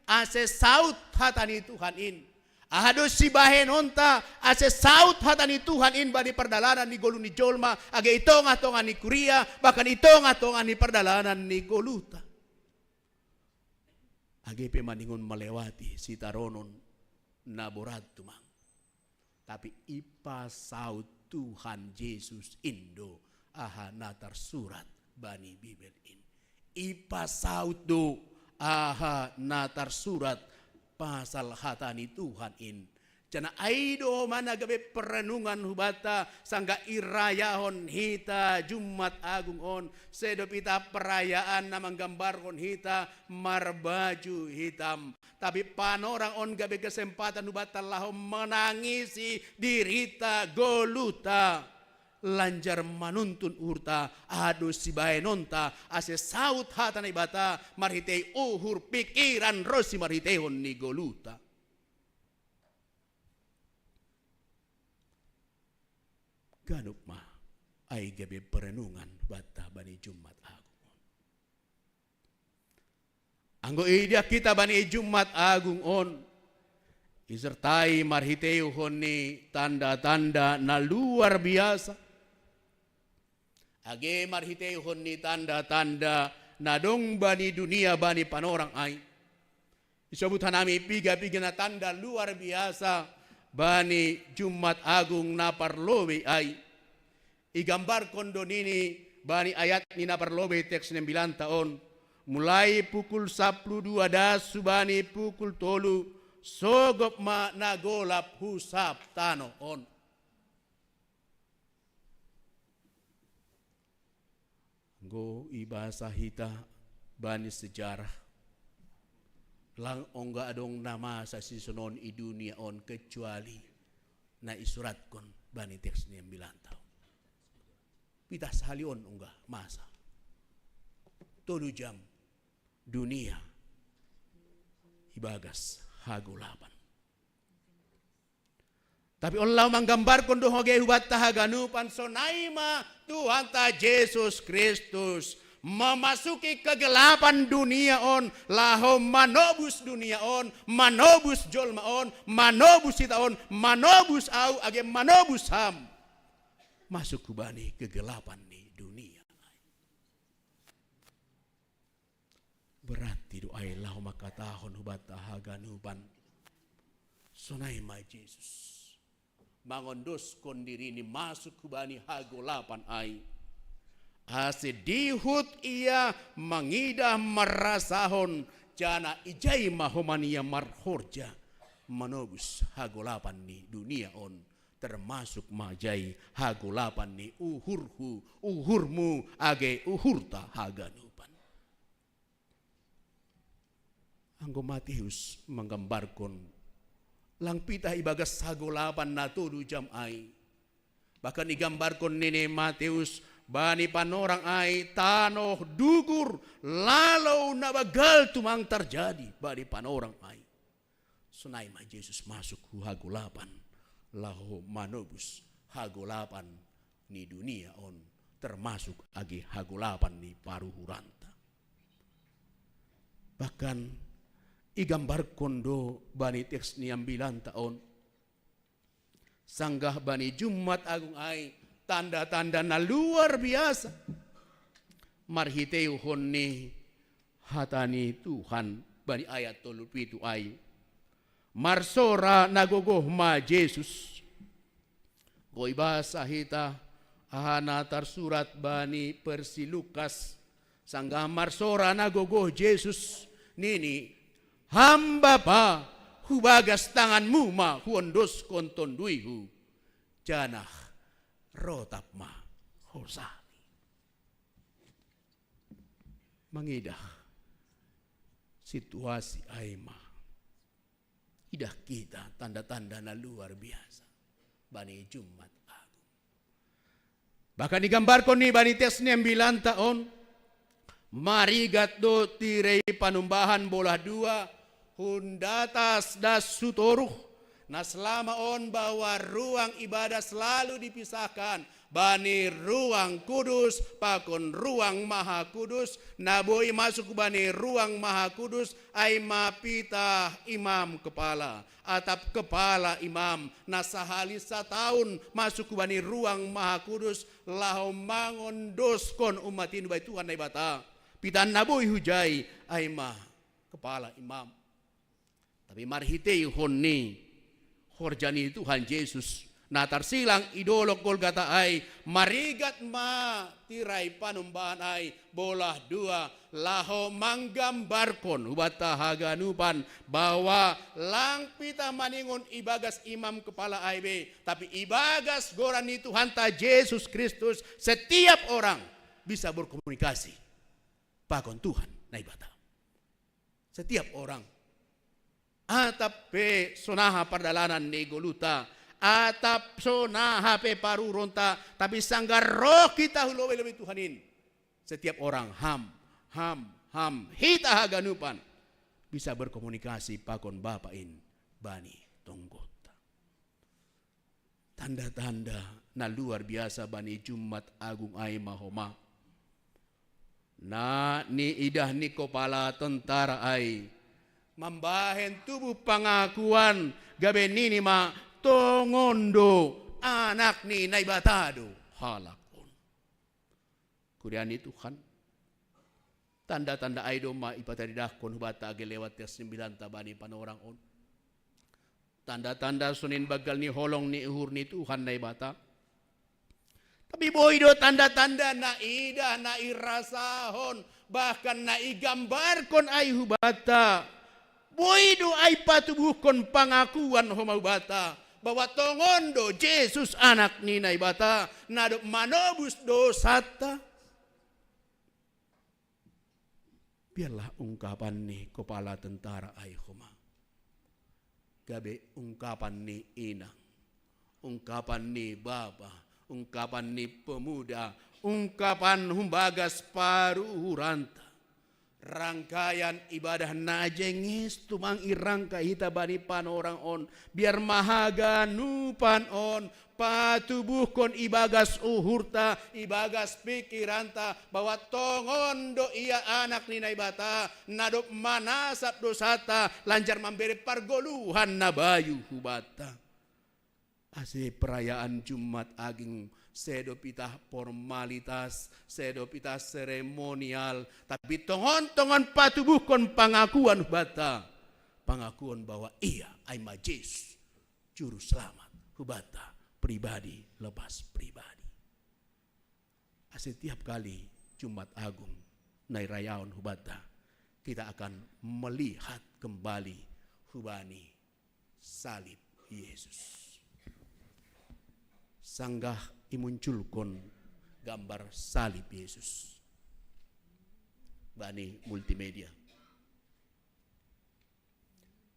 ase saut hata ni Tuhan in? Aha do sibahenonta ase saut hata ni Tuhan in bani pardalanan ni goluh ni jolma, age i tongah-tongah ni kuria, bahkan i tongah-tongah ni pardalanan ni goluhta? Age pe maningon malewati sitaronon na borat tumang, tapi ipasaut Tuhan Jesus in do aha na tarsurat bani Bibel in. Ipasaut do aha na tarsurat pasal hata ni Tuhan in. Janah ai do mana gabe perenungan hubata, sanggah irayahon hita Jumat Agung on, sedo pita perayaan na manggambarhon hita marbaju hitam. Tapi panorang on gabe kesempatan hubata laho menangisi dirita goluhta, lanjar manuntun uhurta, ado sibahenonta, ase saut hata Naibata marhitei uhur pikiran ronsi marhiteihon ni goluhta. Ganup ma ai gabe perenungan banta bani Jumat Agung on. Anggo idia hita bani Jumat Agung on, isertai marhiteihon ni tanda-tanda na luar biasa, age marhiteihon ni tanda-tanda na dong bani dunia bani panorang ai. Isobut hanami piga-piga na tanda luar biasa bani Jumat Agung na parlobei ai. Igambarkon do nini bani ayat ni na parlobei teks ni ambilanta on, mulai pukul sampulu dua das hubani pukul tolu, sogop ma na golap hu sab tanoh on. Anggo ibasa hita bani sejarah, lang ongga adong na masa sisonon i dunia on kecuali na isuratkon bani teks ni ambilanta on. Pita sahali on ongga masa. Tolu jam dunia ibagas hagolapan. Tapi on laho manggambarkon do age hubanta haganupan, sonai ma Tuhanta Jesus Kristus memasuki kegelapan dunia on, laho manobus dunia on, manobus jolma on, manobus hita on, manobus ahu age manobus ham. Masuk hubani kegelapan ni dunia. Berarti do ai laho mangkatahon hubanta haganupan, sonai ma Jesus mangondoskon dirini masuk hubani hagolapan ai, ase dihut ia mangidah marrasahon, janah ijai ma homan ia marhorja manobus hagolapan ni dunia on, termasuk ma ijai hagolapan ni uhurhu, uhurmu age uhurta haganupan. Anggo Mateus manggambarkon, lang pitah ibagas hagolapan na tolu jam ai. Bahkan igambarkon nini Mateus, bani panorang ai tanoh dugur, lalou na banggal tumang tarjadi bani panorang ai. Sonai ma Jesus masuk hu hagolapan, laho manobus hagolapan ni dunia on, termasuk age hagolapan ni paruhuranta. Bahkan igambarkon do bani teks ni ambilanta on, sanggah bani Jumat Agung ai tanda-tanda na luar biasa marhiteihon ni hata ni Tuhan bani ayat tolu pitu ai. Marsora na gogoh ma Jesus. Anggo ibasa hita aha na tarsurat bani versi Lukas, sanggah marsora na gogoh Jesus, nini, "Ham Bapa, hubagas tanganmu ma huondoskon tonduyhu, janah rotap ma hosami." Mangidah situasi ai ma idah hita tanda-tanda na luar biasa bani Jumat Agung. Bahkan igambarkon ni bani teks ni ambilanta on, marigat do tirei panumbahan bolah dua, hun datas das hu toruh, na selama on bahwa ruang ibadah selalu dipisahkan, bani ruang kudus pakon ruang maha kudus. Na boi masuk bani ruang maha kudus ai ma pitah imam kepala, atap kepala imam, na sahali sataon masuk bani ruang maha kudus, laho mangondoskon umat i bani Tuhan Naibata. Pitah na boi hujai ai ma kepala imam. Tapi marhiteihon ni horja ni Tuhan Jesus, Na tarsilang i dolok Golgata ai, marigat ma tirai panumbahan ai bolah dua, laho manggambarkon hubanta haganupan bahwa lang pitah maningon ibagas imam kepala ai be, tapi ibagas goran ni Tuhanta Jesus Kristus, setiap orang bisa berkomunikasi pakon Tuhan Naibata. Setiap orang. Atap pe sonaha pardalanan ni goluta, atap sonaha pe paruronta, tapi sanggah roh kita hu lobei-lobei Tuhan in, setiap orang, ham, ham, ham, hita haganupan bisa berkomunikasi pakon Bapa in bani tonggonta. Tanda-tanda na luar biasa bani Jumat Agung ai ma homa, na niidah ni kopala tentara ai, mambahen tubuh pangakuan, gabe nini ma, tongon do, Anak ni Naibata do halak on. Kuria ni Tuhan, tanda-tanda ai domma ipataridahkon hubanta age lewat tias sembilanta bani panorang on. Tanda-tanda sonin banggal ni holong ni uhur ni Tuhan Naibata. Tapi boi do tanda-tanda na idah, na irasahon, bahkan na igambarkon ai hubanta. Boi do ai patubuhkon pangakuan homa hubanta, bahwa tongon do Jesus Anak ni Naibata, na dob manobus dosanta. Biarlah ungkapan ni kopala tentara ai homa gabe ungkapan ni inang, ungkapan ni bapa, ungkapan ni pemuda, ungkapan humbagas paruhuranta. Rangkaian ibadah na jenges tumang irangkai hita bani panorang on, biar ma haganupan on patubuhkon ibagas uhurta, ibagas pikiranta, bahwa tongon do Ia Anak ni Naibata, na dob manasap dosanta lanjar mambere pargoluhan na bayu hubanta. Ase perayaan Jumat Agung sedo pitah formalitas, sedo pitah seremonial, tapi tongon-tongon patubuhkon pangakuan hubanta, pangakuan bahwa Ia ai ma Jesus, Juru Selamat hubanta pribadi lepas pribadi. Ase tiap kali Jumat Agung na irayaon hubanta, kita akan melihat kembali hubani salib Yesus. Sanggah imunculkon gambar salib Yesus bani multimedia.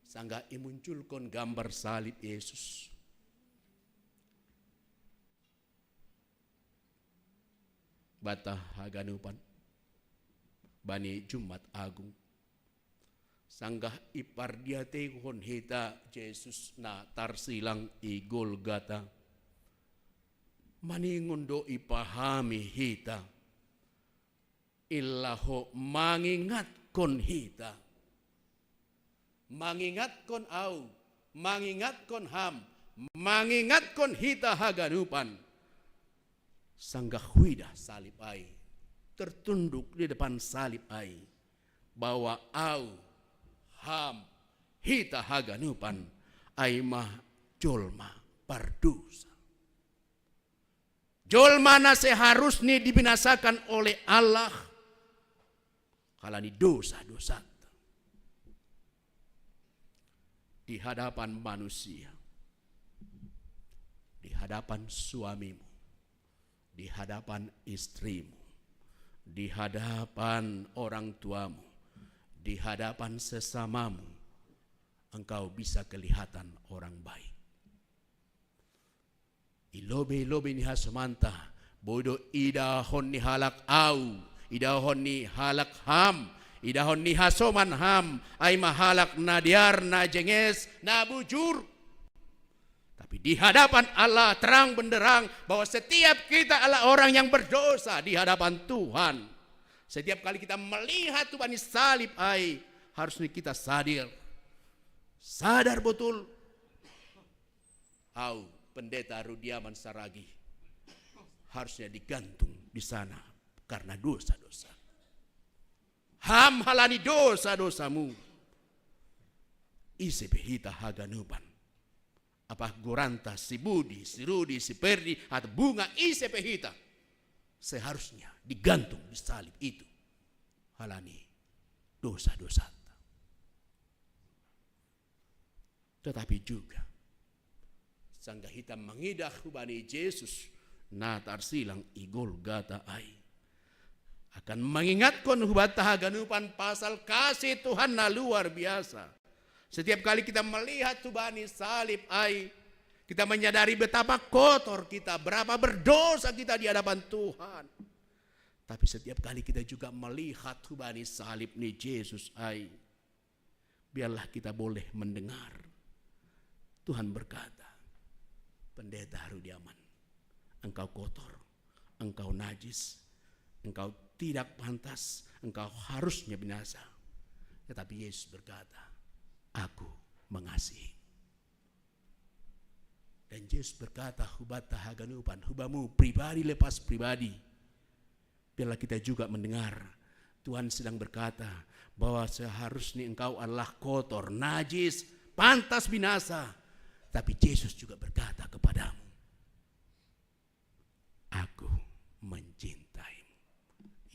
Sanggah imunculkon gambar salib Yesus, banta haganupan bani Jumat Agung, sanggah ipardiateihon hita Jesus na tarsilang i Golgata, maningon do ipahami hita, i laho mangingatkon hita, mangingatkon au, mangingatkon ham, mangingatkon hita haganupan, sanggah huidah salib ai, tertunduk di depan salib ai, bahwa au, ham, hita haganupan ai ma jolma pardosa. Jolma na seharusni dibinasakan oleh Allah halani dosa-dosanta. Di hadapan manusia, di hadapan suamimu, di hadapan istrimu, di hadapan orang tuamu, di hadapan sesamamu, engkau bisa kelihatan orang baik. I lobei-lobei ni hasomanta, boi do idahon ni halak au, idahon ni halak ham, idahon ni hasoman ham, ai ma halak na dear, na jenges, na bujur. Tapi di hadapan Allah terang benderang bahwa setiap kita adalah orang yang berdosa di hadapan Tuhan. Setiap kali kita melihat Tuhan di salib ai, harusnya kita sadar. Sadar betul. Au, Pendeta Rudiaman Saragih harusnya digantung di sana karena dosa-dosa. Ham halani dosa-dosamu. Ise pe hita haganupan Apa goranta si Budi, si Rudi, si Perdi, atau Bunga, ise pe hita, seharusnya digantung di salib itu. Halani dosa-dosanta. Tetapi juga sangga hita mangidah hubani Jesus na tarsilang i Golgata ai, akan mangingatkon hubata haganupan pasal kasih Tuhan na luar biasa. Setiap kali kita melihat hubani salib ai, kita menyadari betapa kotor kita, berapa berdosa kita di hadapan Tuhan. Tapi setiap kali kita juga melihat hubani salib ni Jesus ai, biarlah kita boleh mendengar Tuhan berkata, "Pendeta Rudiaman, engkau kotor, engkau najis, engkau tidak pantas, engkau harusnya binasa." Tetapi Yesus berkata, "Aku mengasihi." Dan Yesus berkata, hubata haganupan, hubamu pribadi lepas pribadi. Biarlah kita juga mendengar Tuhan sedang berkata bahwa seharusnya engkau adalah kotor, najis, pantas binasa. Tapi Yesus juga berkata kepadamu, "Aku mencintaimu."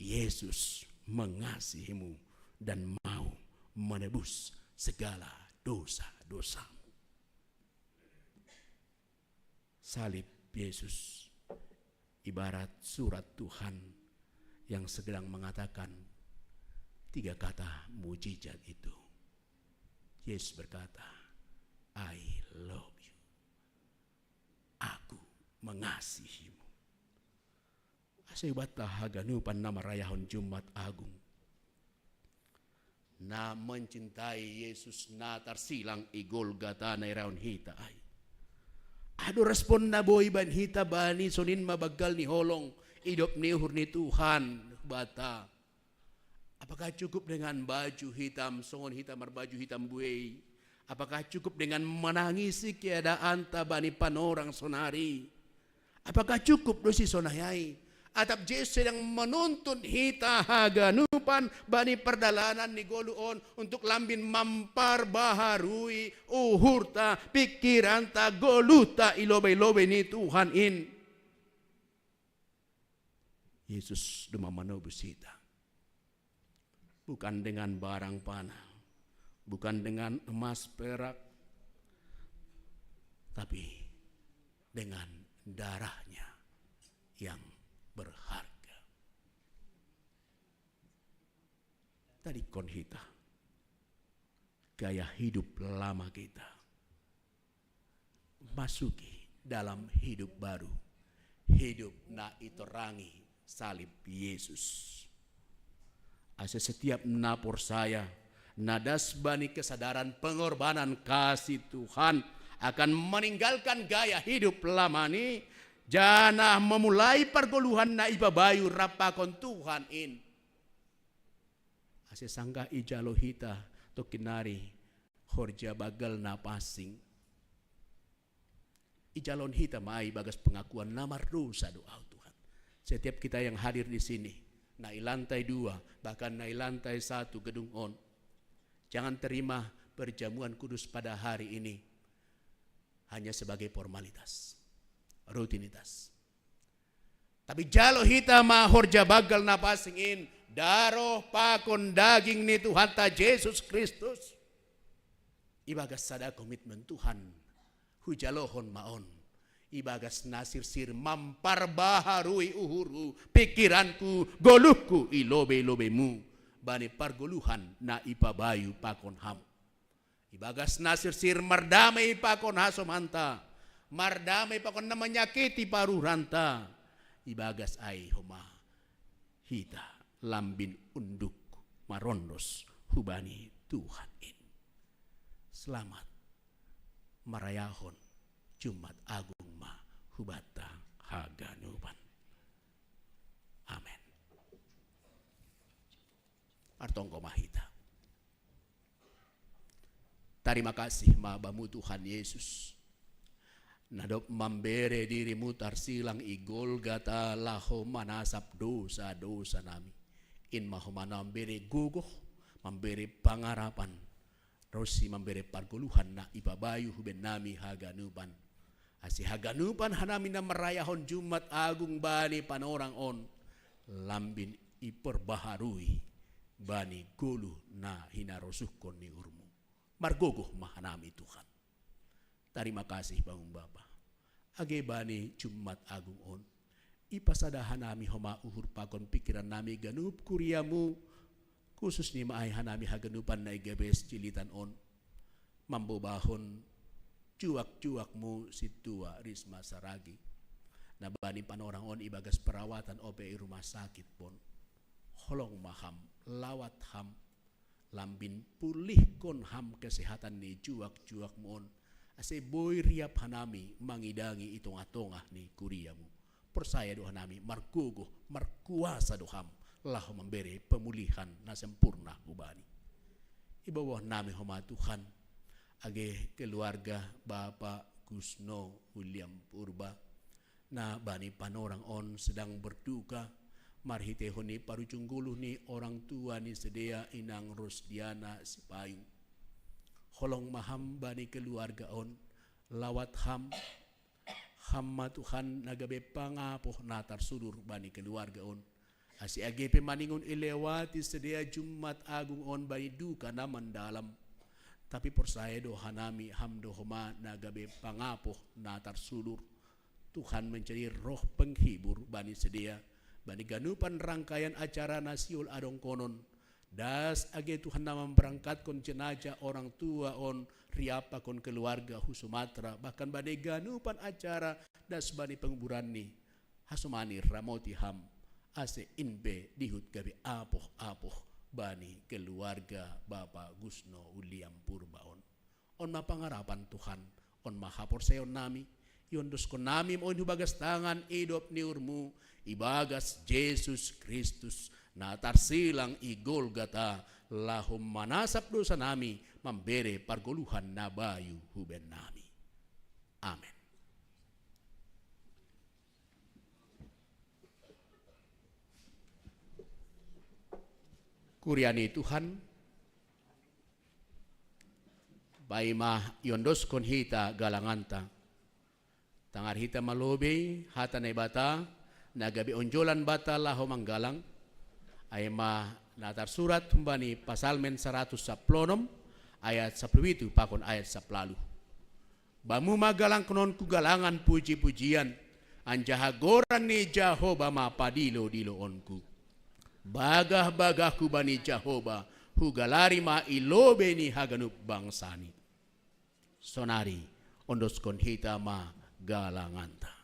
Yesus mengasihimu dan mau menebus segala dosa-dosamu. Salib Yesus ibarat surat Tuhan yang sedang mengatakan tiga kata mujizat itu. Yesus berkata, "I love you." Aku mengasihimu. Ase hubata haganupan na marayahon Jumat Agung, na mencintai Yesus na tarsilang i Golgata na irayahon hita ai. Adong respon na boi baen hita bani sonin ma banggal ni holong, idop ni uhur ni Tuhan hubata. Apakah cukup dengan baju hitam, songon hita marbaju hitam buei? Apakah cukup dengan menangisi keadaanta bani panorang sonari? Apakah cukup do si sonai ai? Atap Jesus sedang menuntun hita haganupan bani pardalanan ni goluh on untuk lambin mamparbaharui uhurta, pikiranta, goluhta i lobei-lobei ni Tuhan in. Yesus do manobus hita. Bukan dengan barang panah, bukan dengan emas perak, tapi dengan darahnya yang berharga. Tadi kon hita gaya hidup lama kita masuki dalam hidup baru, hidup na itorangi salib Yesus. Ase setiap na porsaya, na das bani kesadaran pengorbanan kasih Tuhan, akan meninggalkan gaya hidup lama ni, janah memulai pargoluhan na ipabayu rap pakon Tuhan in. Ase sanggah ijalo hita tongkin nari horja banggal na pansing, ijalon hita ma ai bagas pengakuan na mardosa do au Tuhan. Setiap kita yang hadir di sini, na i lantai dua, bahkan na i lantai satu gedung on, jangan terima perjamuan kudus pada hari ini hanya sebagai formalitas, rutinitas. Tapi jalo hita ma horja banggal na pansing in, daroh pakon daging ni Tuhanta Jesus Kristus. Ibagas sada komitmen Tuhan, hujalohon ma on. Ibagas na sirsir mamparbaharui uhurhu, pikiranku, goluhku i lobei-lobeimu, bani pargoluhan na ipabayu pakon hamu. Ibagas na sirsir mardamei pakon hasomanta, mardamei pakon na manyakiti paruranta. Ibagas ai homa hita lambin unduk marondos hubani Tuhan in. Selamat marayahon Jumat Agung ma hubanta haganupan. Amen. Artonggo ma hita. Tarima kasih ma Bamu Tuhan Yesus, na dob mambere dirimu tarsilang i Golgata laho manasap dosa-dosa nami. In ma homa na mambere gogoh, mambere pangarapan, tarusi mambere pargoluhan na ipabayu huben nami haganupan. Ase haganupan hanami na marayahon Jumat Agung bani panorang on, lambin iperbaharui bani goluh na hinarosuhkon ni uhurmu. Margogoh ma hanami Tuhan. Tarima kasih bangun Bapa. Age bani Jumat Agung on, ipasada hanami homa uhur pakon pikiran nami ganup kuriamu, khusus ni ma ai hanami haganupan na igabes jilitan on, mambobahon juak-juakmu sintua Risma Saragi. Na bani panorang on ibagas perawatan ope i rumah sakit pon. Holong ma ham, lawat ham, lambin pulihkon ham kesehatan ni juak-juakmu on, ase boi riap hanami mangidangi i tongah-tongah ni kuriamu. Porsaya do hanami margogoh, markuasa do ham, laho mambere pemulihan na sempurna hubani. Iboboh nami homa Tuhan, age keluarga Bapa Gusno William Purba, na bani panorang on sedang berduka, marhitehon ni parujung goluh ni orang tua ni sidea Inang Rosdiana Sipayung. Holong ma ham bani keluarga on, lawat ham, ham ma Tuhan na gabe pangapoh na tarsudur bani keluarga on. Ase age pe maningon ilewati sidea Jumat Agung on bani duka na mandalam, tapi porsaya do hanami ham do homa na gabe pangapoh na tarsudur. Tuhan menjadi roh penghibur bani sidea, bani ganupan rangkaian acara na sihol adongkonon. Das age Tuhan na mamberangkatkon jenajah orang tua on riap pakon keluarga hu Sumatera, bahkan bani ganupan acara das bani penguburanni. Hasomani ramoti ham, ase in pe dihut gabe apoh-apoh bani keluarga Bapa Gusno William Purba on. On ma pangarapan Tuhan, on ma haporsayaon nami, iondoskon nami ma on hu bagas tangan idop ni uhurmu, ibagas Jesus Kristus, na tarsilang i Golgata, laho manasap dosa nami, mambere pargoluhan na bayu huben nami. Amen. Kuria ni Tuhan, paima iondoskon hita galanganta, tangar hita ma lobei hata Naibata, na gabe onjolan banta laho manggalang, ai ma na tarsurat humbani Pasalmen saratus saplonom, ayat saplupitu pakon ayat saplalu. Bamu ma galangkononku galangan puji-pujian, anjaha goran ni Jahowa ma padilo-diloonku. Bagah-bagahku bani Jahowa, hugalari ma i lobei ni haganup bangsani. Sonari, ondoskon hita ma galanganta.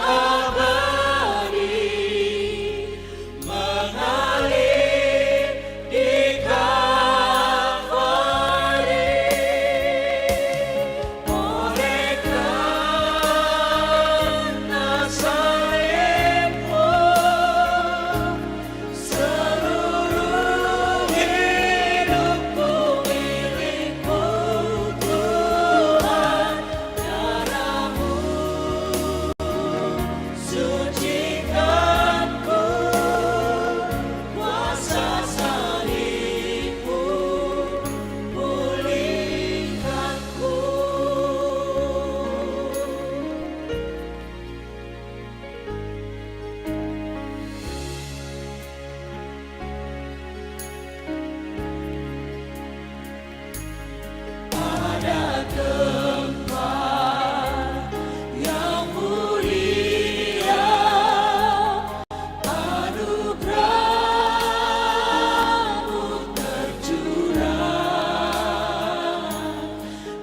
abadi mengalir di Kalvari. Oleh karena salibmu, seluruh hidupku milikmu, Tuhan. Darahmu sucikanku, kuasa salibmu pulihkanku. Ada tempat yang mulia, anugerahmu tercurah.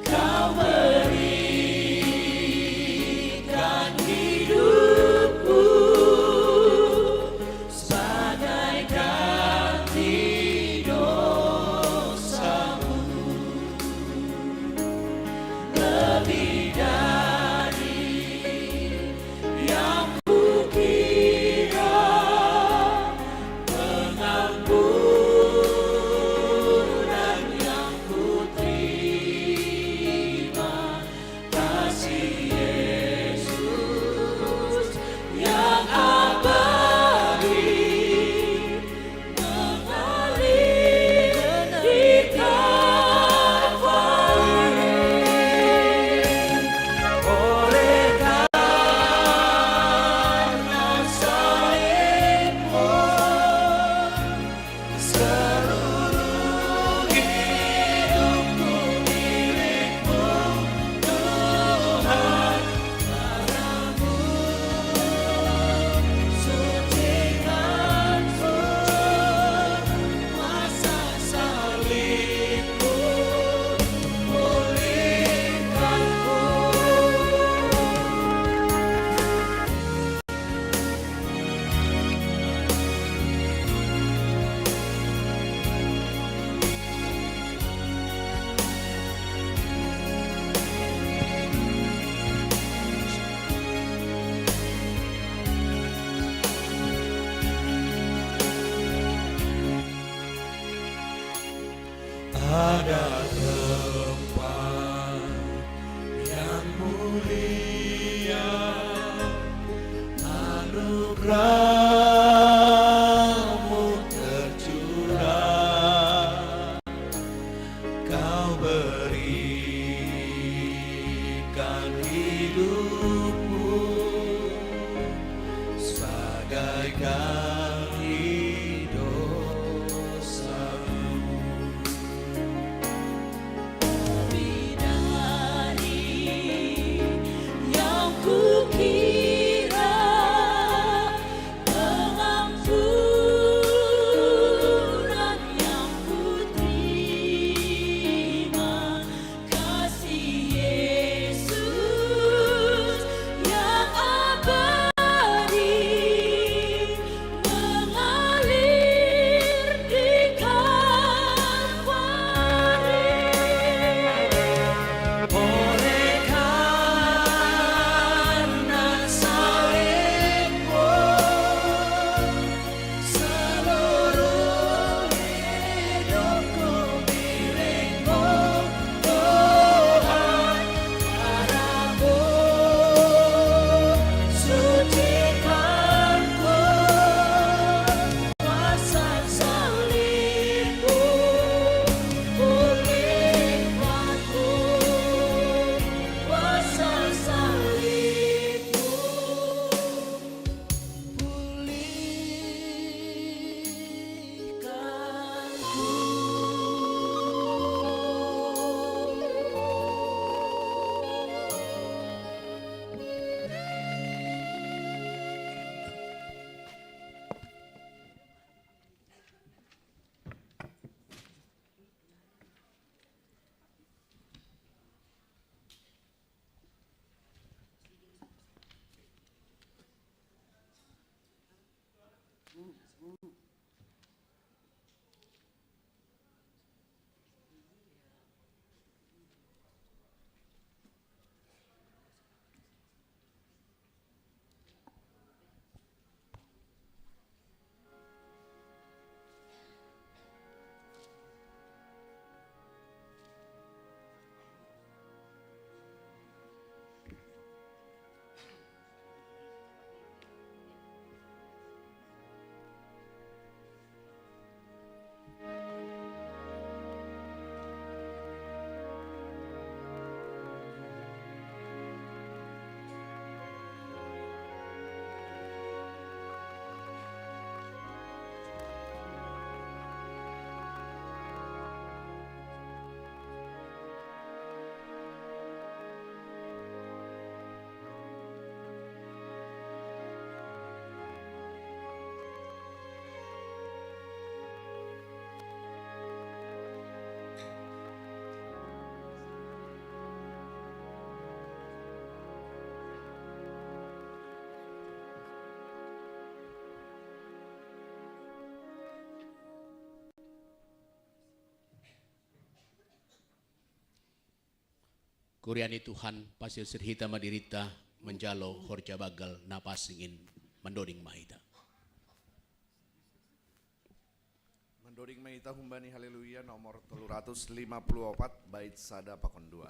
Kau berikan hidupku sebagai ganti dosamu. Lebih dari yang kukira, pengampunan yang kuterima, kasih Yesus yang abadi mengalir di Kalvari. Oleh karena salibmu, seluruh hidupku milikmu, Tuhan. Darahmu sucikanku, kuasa salibmu pulihkanku. Ada tempat yang mulia, anugerahmu tercurah. Kau berikan hidupmu sebagai ganti dosamu. Lebih dari yang kukira, pengampunan yang kuterima, kasih Yesus yang abadi Kuriani Tuhan, pasirsir hita ma dirita manjalo horja banggal na pansing in. Mandoding ma hita. Mandoding ma hita humbani Haleluya nomor tolu ratus lima puluh opat, bait sada pakon dua.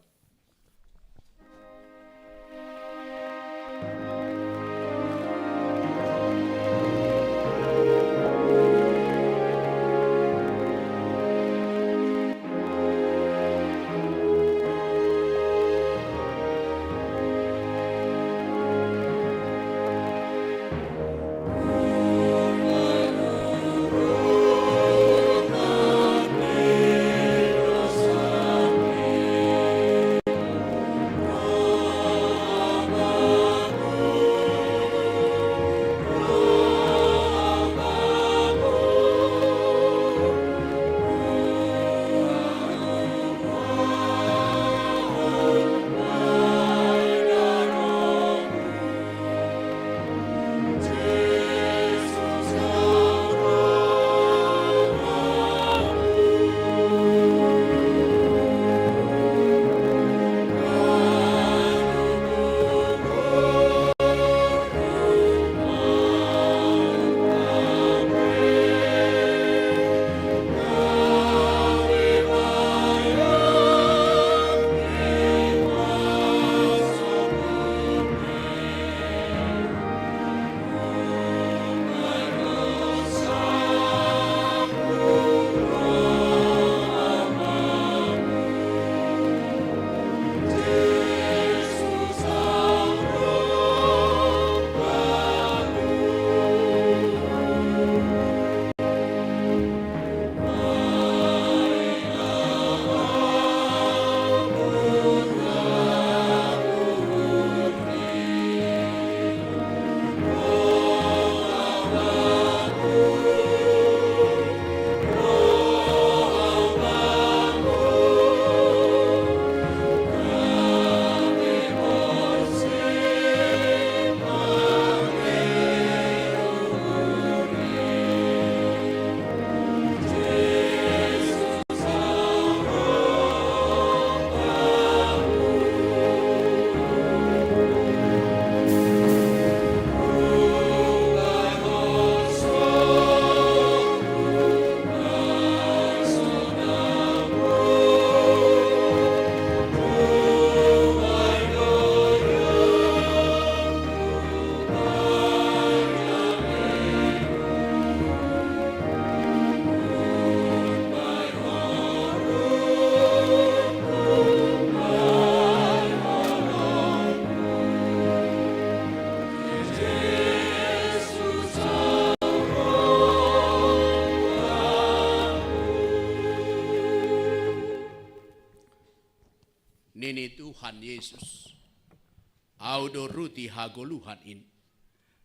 Nini Tuhan Yesus, Au do ruti hagoluhan in.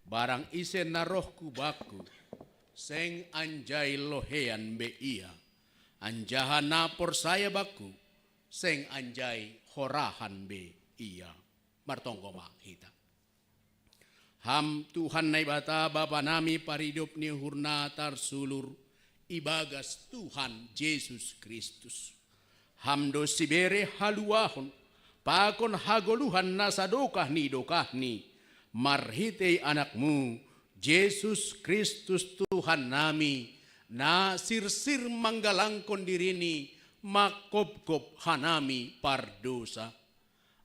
Barang ise na roh ku bangku, seng anjai loheian be ia, anjaha na porsaya bangku, seng anjai horahan be ia. Martonggo ma hita. Ham Tuhan Naibata Bapa nami, paridop ni uhurna tarsulur ibagas Tuhan Jesus Kristus. Ham do sibere haluahon pakon hagoluhan na sadokah ni dokahni, marhitei Anakmu, Jesus Kristus Tuhan nami, na sirsir manggalangkon dirini mangkopkop hanami pardosa.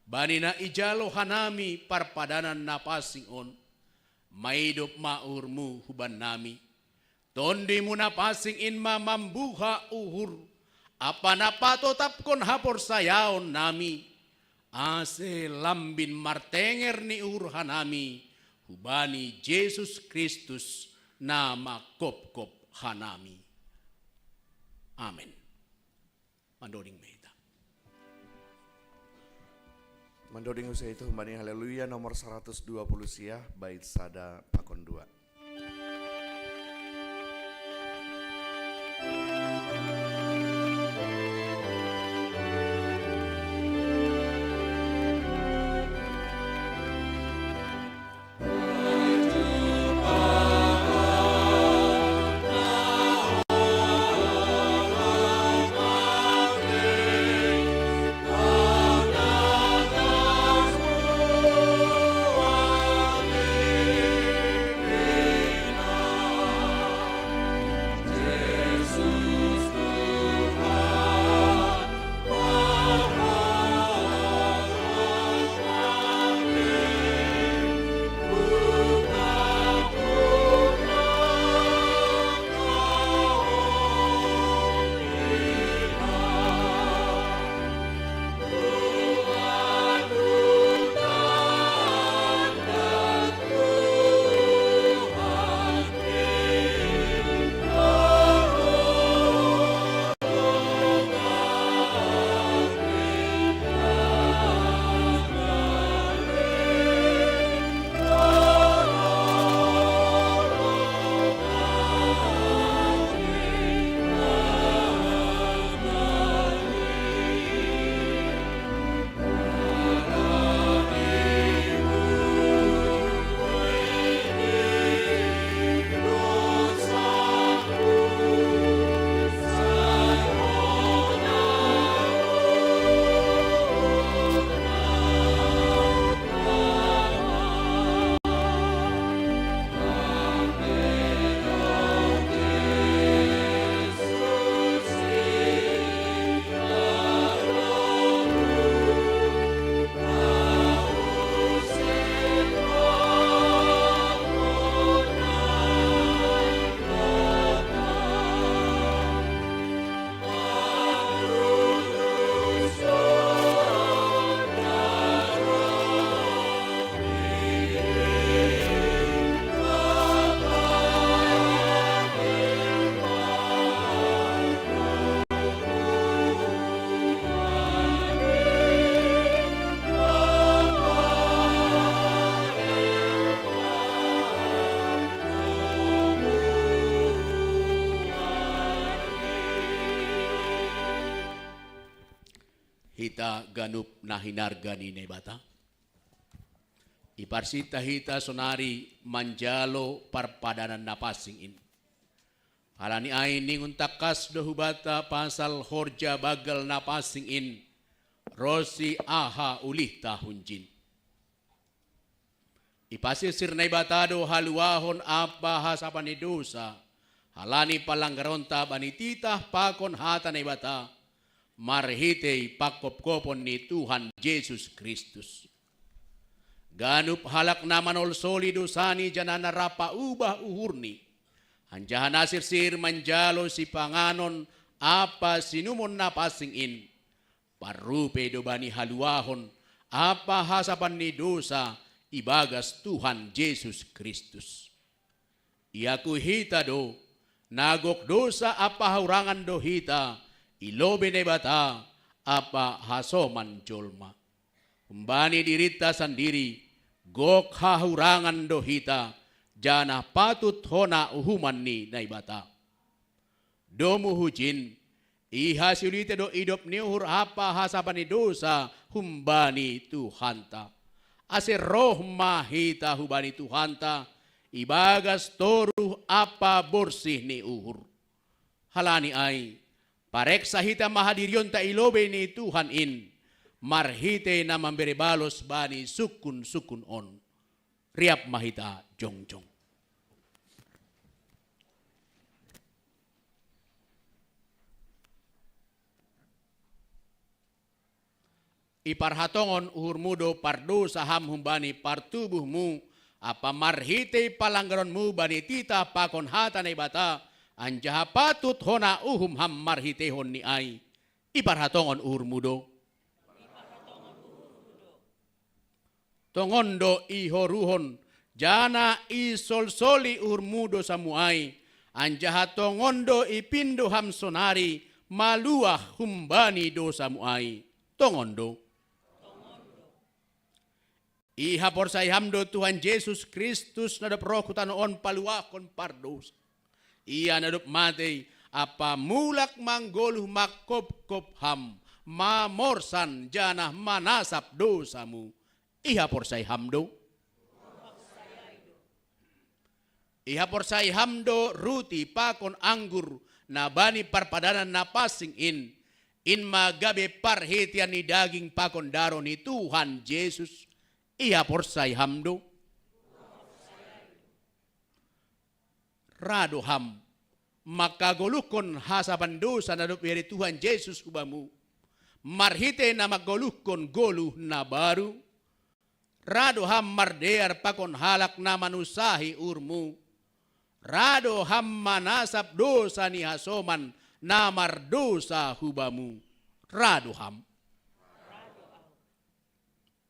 Bani na ijalo hanami parpadanan na pansing on, maidop ma uhurmu hubannami. TondiMu na pansing in ma mambuha uhur, ampa na patotapkon haporsayaon nami, ase lambin martenger ni uhur hanami hubani Jesus Kristus na mangkopkop hanami. Amen. Mandoding ma hita. Mandoding use ita humbani Haleluya nomor saratus dua puluh sia, bait sada pakon dua. Hita ganup na hinarga ni Naibata, iparsinta hita sonari manjalo parpadanan na pansing in. Halani ai ningon tangkas do hubanta pasal horja banggal na pansing in, ronsi aha ulihta hunjin. Ipasirsir Naibata do haluahon ampa hasapan ni dousa, halani palanggaronta bani titah pakon hata Naibata, marhitei pangkopkopon ni Tuhan Jesus Kristus. Ganup halak na manolsoli dousani janah na rap paubah uhurni, anjaha na sirsir manjalo sipanganon ampa sinumon na pansing in, parrupei do bani haluahon ampa hasapan ni dousa ibagas Tuhan Jesus Kristus. Iakui hita do, na gok dousa ampa hahurangan do hita i lobei Naibata ampa hasoman jolma. Humbani dirinta sandiri, gok hahurangan do hita, janah patut hona uhuman ni Naibata. Domu hujin, ihasiulite do idop ni uhur ampa hasapan ni dousa humbani Tuhanta. ase roh ma hita hubani Tuhanta, ibagas toruh ampa borsih ni uhur. Halani ai, pareksa hita ma hadirionta i lobei ni Tuhan in, marhitei na mambere balos bani sungkun-sungkun on. Riap ma hita jongjong. Iparhatongon uhurmu do pardosa ham humbani partubuhmu, ampa marhitei palanggaronmu bani titah pakon hata Naibata, anjaha patut hona uhum ham marhiteihon ni ai. Iparhatongon uhurmu do. Tongon do ihoruhon, janah isolsoli uhurmu dosamu ai, anjaha tongon do ipindo ham sonari maluah humbani dosamu ai. Tongon do. Ihaporsai ham do Tuhan Jesus Kristus na dob roh hu tanoh on paluahkon pardosa. Ia na dob matei, ampa mulak manggoluh mangkopkop ham, mamorsan janah manasap dosamu. Ihaporsai ham do. Ihaporsai ham do ruti pakon anggur na bani parpadanan na pansing in, in ma gabe parhiteian ni daging pakon daroh ni Tuhan Jesus. Ihaporsai ham do. Ra do ham mangkagoluhkon hasapan dosa na dob ibere Tuhan Jesus hubamu, marhitei na manggoluhkon goluh na baru. Ra do ham mardear pakon halak na manunsahi uhurmu. Ra do ham manasap dosa ni hasoman na mardosa hubamu. Ra do ham.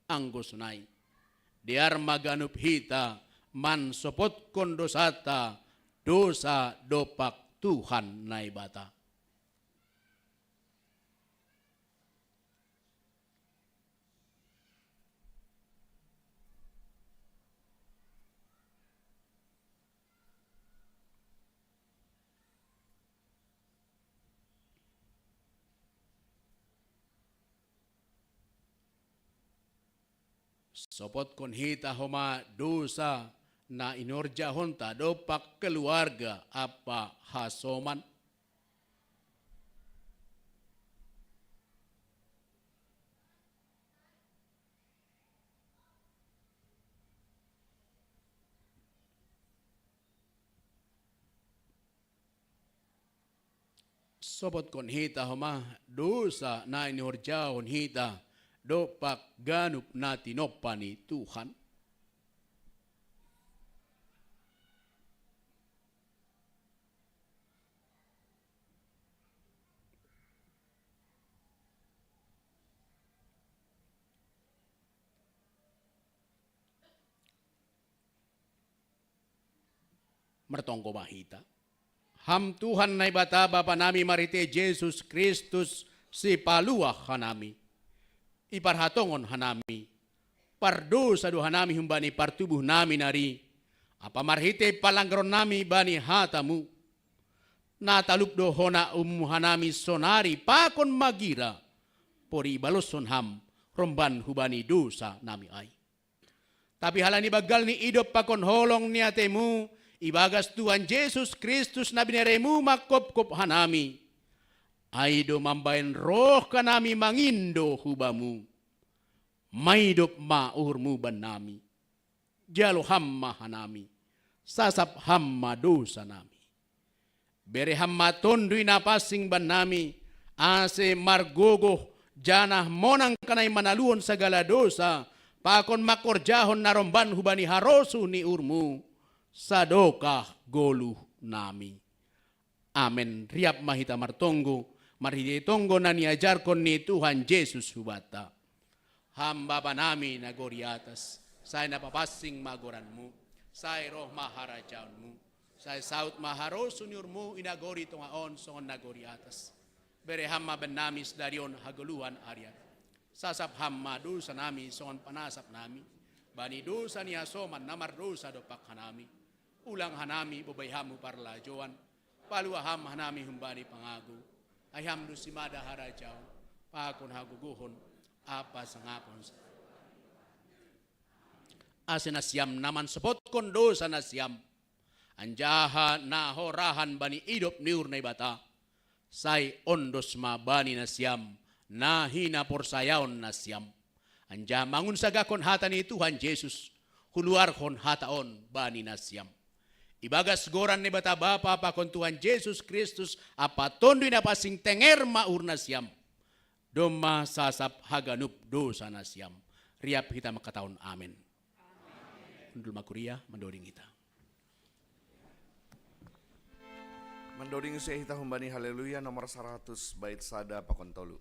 Anggo sonai, dear ma ganup hita mansopotkon dosanta dosa dompak Tuhan Naibata. Sopotkon hita homa dosa na inorjahonta dompak keluarga ampa hasoman. Sopotkon hita homa dosa na inihorjahon hita dompak ganup na tinompa ni Tuhan. Martonggo ma hita. Ham Tuhan Naibata Bapa nami marhitei Jesus Kristus, Sipaluah hanami. Iparhatongon hanami. Pardosa do hanami humbani partubuh nami nari, ampa marhitei palanggaron nami bani hatamu. Na talup do hona uhum hanami sonari pakon magira, pori ibaloshon ham romban hubani dosa nami ai. Tapi halani banggal ni idop pakon holong ni atemu, ibagas Tuhan Jesus Kristus na bineremu mangkopkop hanami. Ai do mambahen roh hanami mangindo hu Bamu. Maidop ma uhurmu bannami. Jalo Ham ma hanami. Sasap Ham ma dosanami. Bere Ham ma Tonduy Napansing bannami, ase margogoh janah monang hanami manaluhon sagala dosa, pakon mangkorjahon na romban hubani harosuh ni uhurmu, sadokah goluhnami. Amen. Riap ma hita martonggo, marhitei tonggo na niajarhon ni Tuhan Jesus hubanta. Ham Bapa nami na gori atas, sai na papansing ma goranmu, sai roh ma harajaonmu, sai saud ma harosuh ni uhurmu i na gori tonga on songon na gori atas. Bere Ham ma bannami sadari on hagoluhan ari an. Sasap Ham ma dosanami songon panasapnami bani dosa ni hasoman na mardosa dompak hanami. Ulang hanami bobai Ham hu parlajouan, paluah Ham hanami humbani pangago. Ai Ham do simada harajaon, pakon hagogohon, ampa sangapon. ase nasiam na mansopotkon dosa nasiam, anjaha na horahan bani idop ni uhur Naibata, sai ondos ma bani nasiam na hinaporsayaon nasiam. Anjaha mangunsagahkon hata ni Tuhan Jesus, huluarhon hata on bani nasiam. Ibagas goran Naibata Bapa pakon Tuhan Jesus Kristus ampa Tonduy Napansing, tenger ma uhur nasiam, domma sasap haganup dosa nasiam. Riap hita mangkatahon amen. Hundul ma kuria mandoding hita. Mandoding use hita humbani Haleluya nomor saratus bait sada pakon tolu.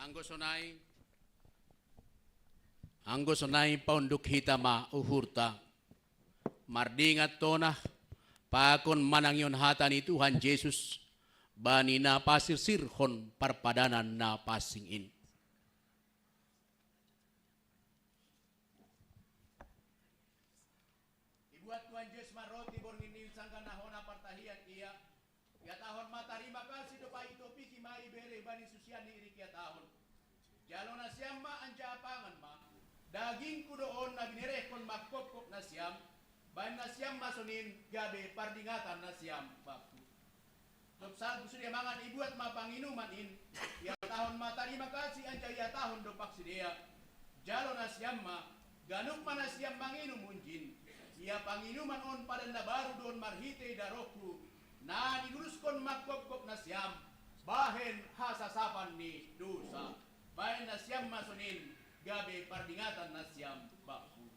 Anggo sonai, anggo sonai paunduk hita ma uhurta, mardingat tona pakon manangihon hata ni Tuhan Jesus bani na pasirsirhon parpadanan na pansing in. Ibuat Tuhan Jesus ma roti borngin ni sanggah na hona partahian Ia, ihatahon ma tarima kasih dompak itopiki ma ibere bani susianni irik ihatahon: Jalo nasiam ma anjaha pangan ma, dagingku do on na binerehon manghophop nasiam, bahen nasiam ma sonin gabe pardingatan nasiam bakku. Dob salpu sude mangan ibuat ma panginuman in, ihatahon ma tarima kasih anjaha ihatahon dompak sidea: Jalo nasiam ma, ganup ma nasiam manginum hunjin. Ia panginuman on padan na baru do on marhitei darohku, na niduruskon manghophop nasiam, bahen hasasapan ni dosa. Bahen nasiam ma sonin gabe pardingatan nasiam bakku.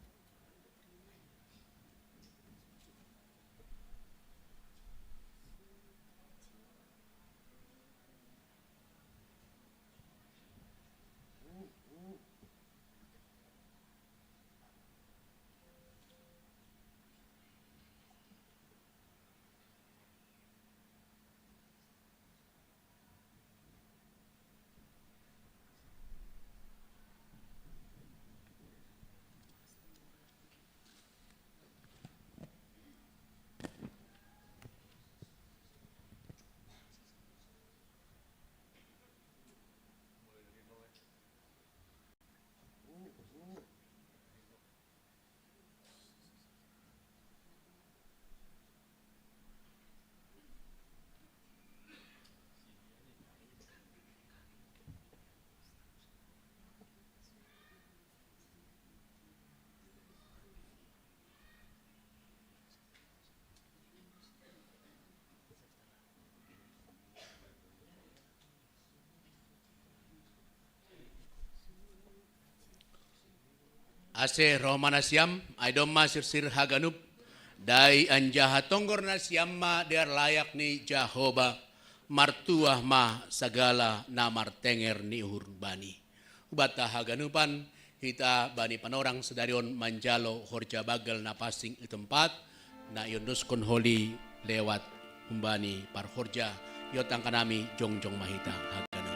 Ase roh ma nasiam, ai domma sirsir haganup, dai anjaha tonggor nasiam ma dear layak ni Jahoba, martuah ma sagala na martenger ni uhur bani. Hubanta haganupan hita bani panorang sadari on manjalo horja banggal na pansing i tempat, na iondoskon holi lewat humbani parhorja, iontang hanami jongjong ma hita haganupan.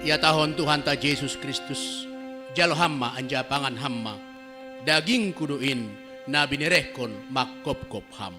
Ihatahon Tuhanta Jesus Kristus, jalo ham ma anjaha pangan ham ma, dagingku do in, na binerehkon mangkopkop ham.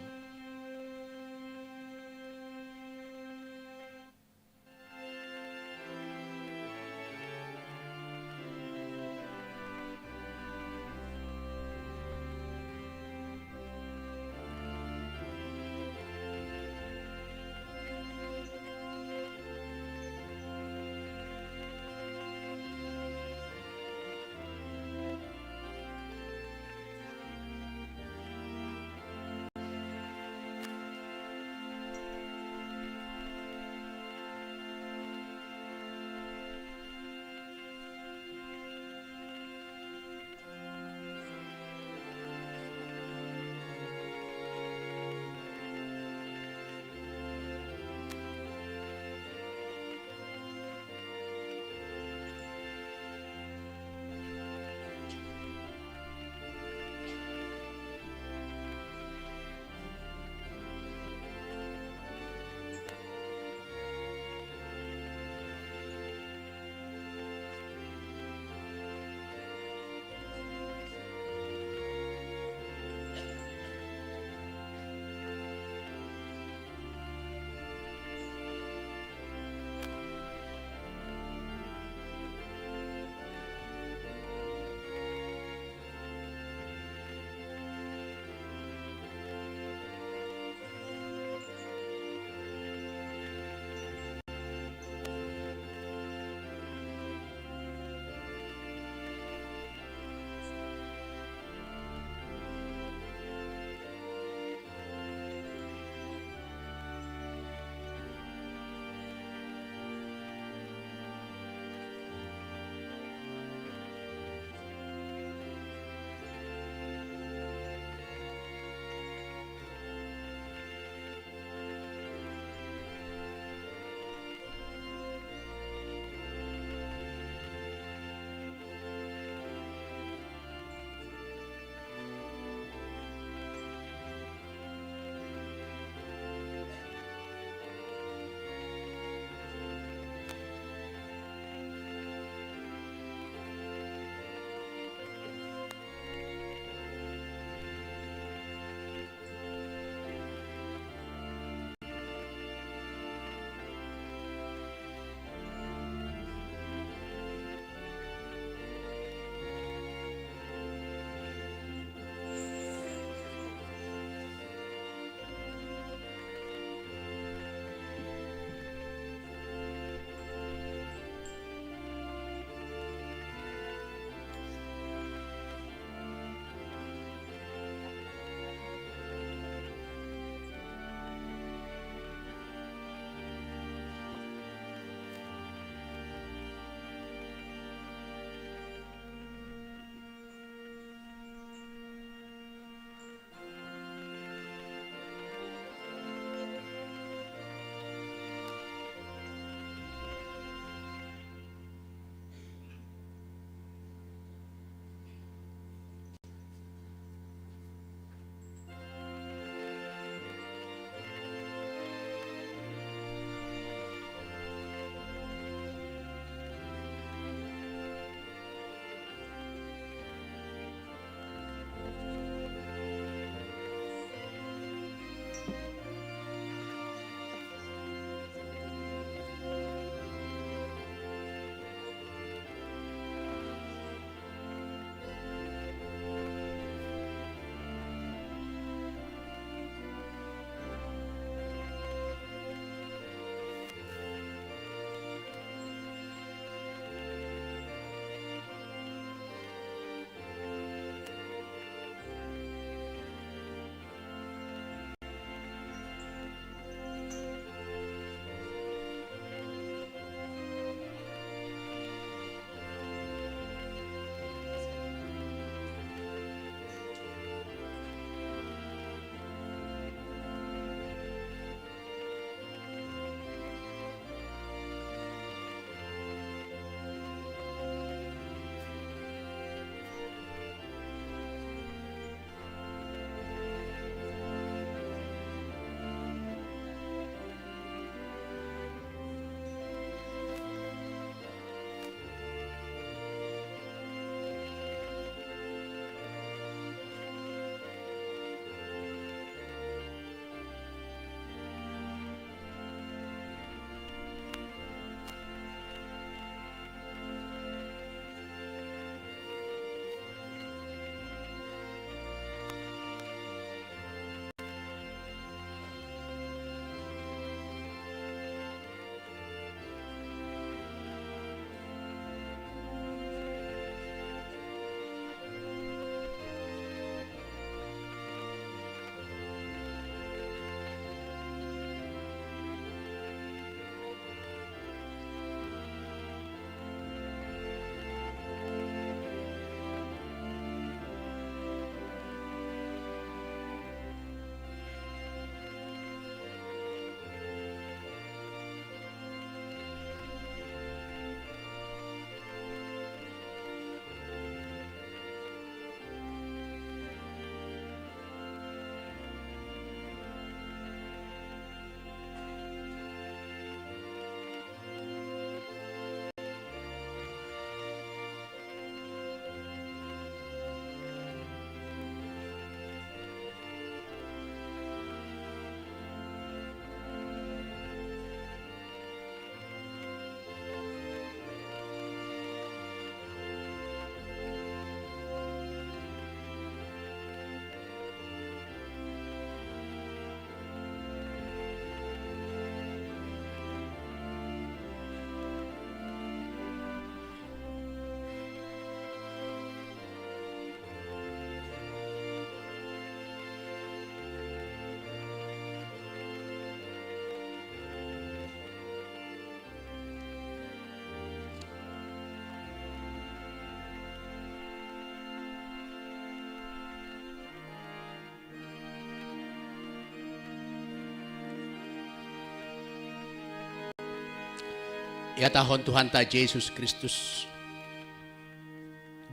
Ihatahon Tuhanta Jesus Kristus,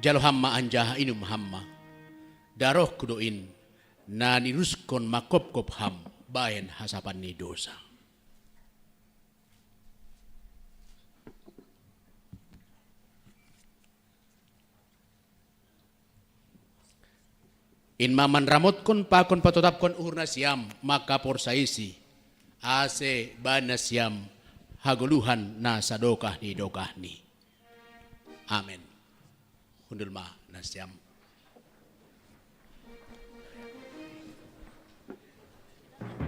jalo hamma anjaha inum hamma, darohku do in, na niruskon mangkopkop ham bahen hasapan ni dosa. In ma manramotkon pakon patotapkon uhur nasiam mangkaporsaisi, ase bahen nasiam hagoluhan na sadokah ni dokahni. Amen. Hundul ma nasiam.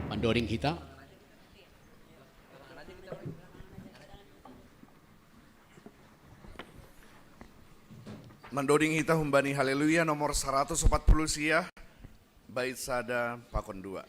Mandoding hita. Mandoding hita humbani Haleluya nomor saratus opat puluh sia, bait sada pakon dua.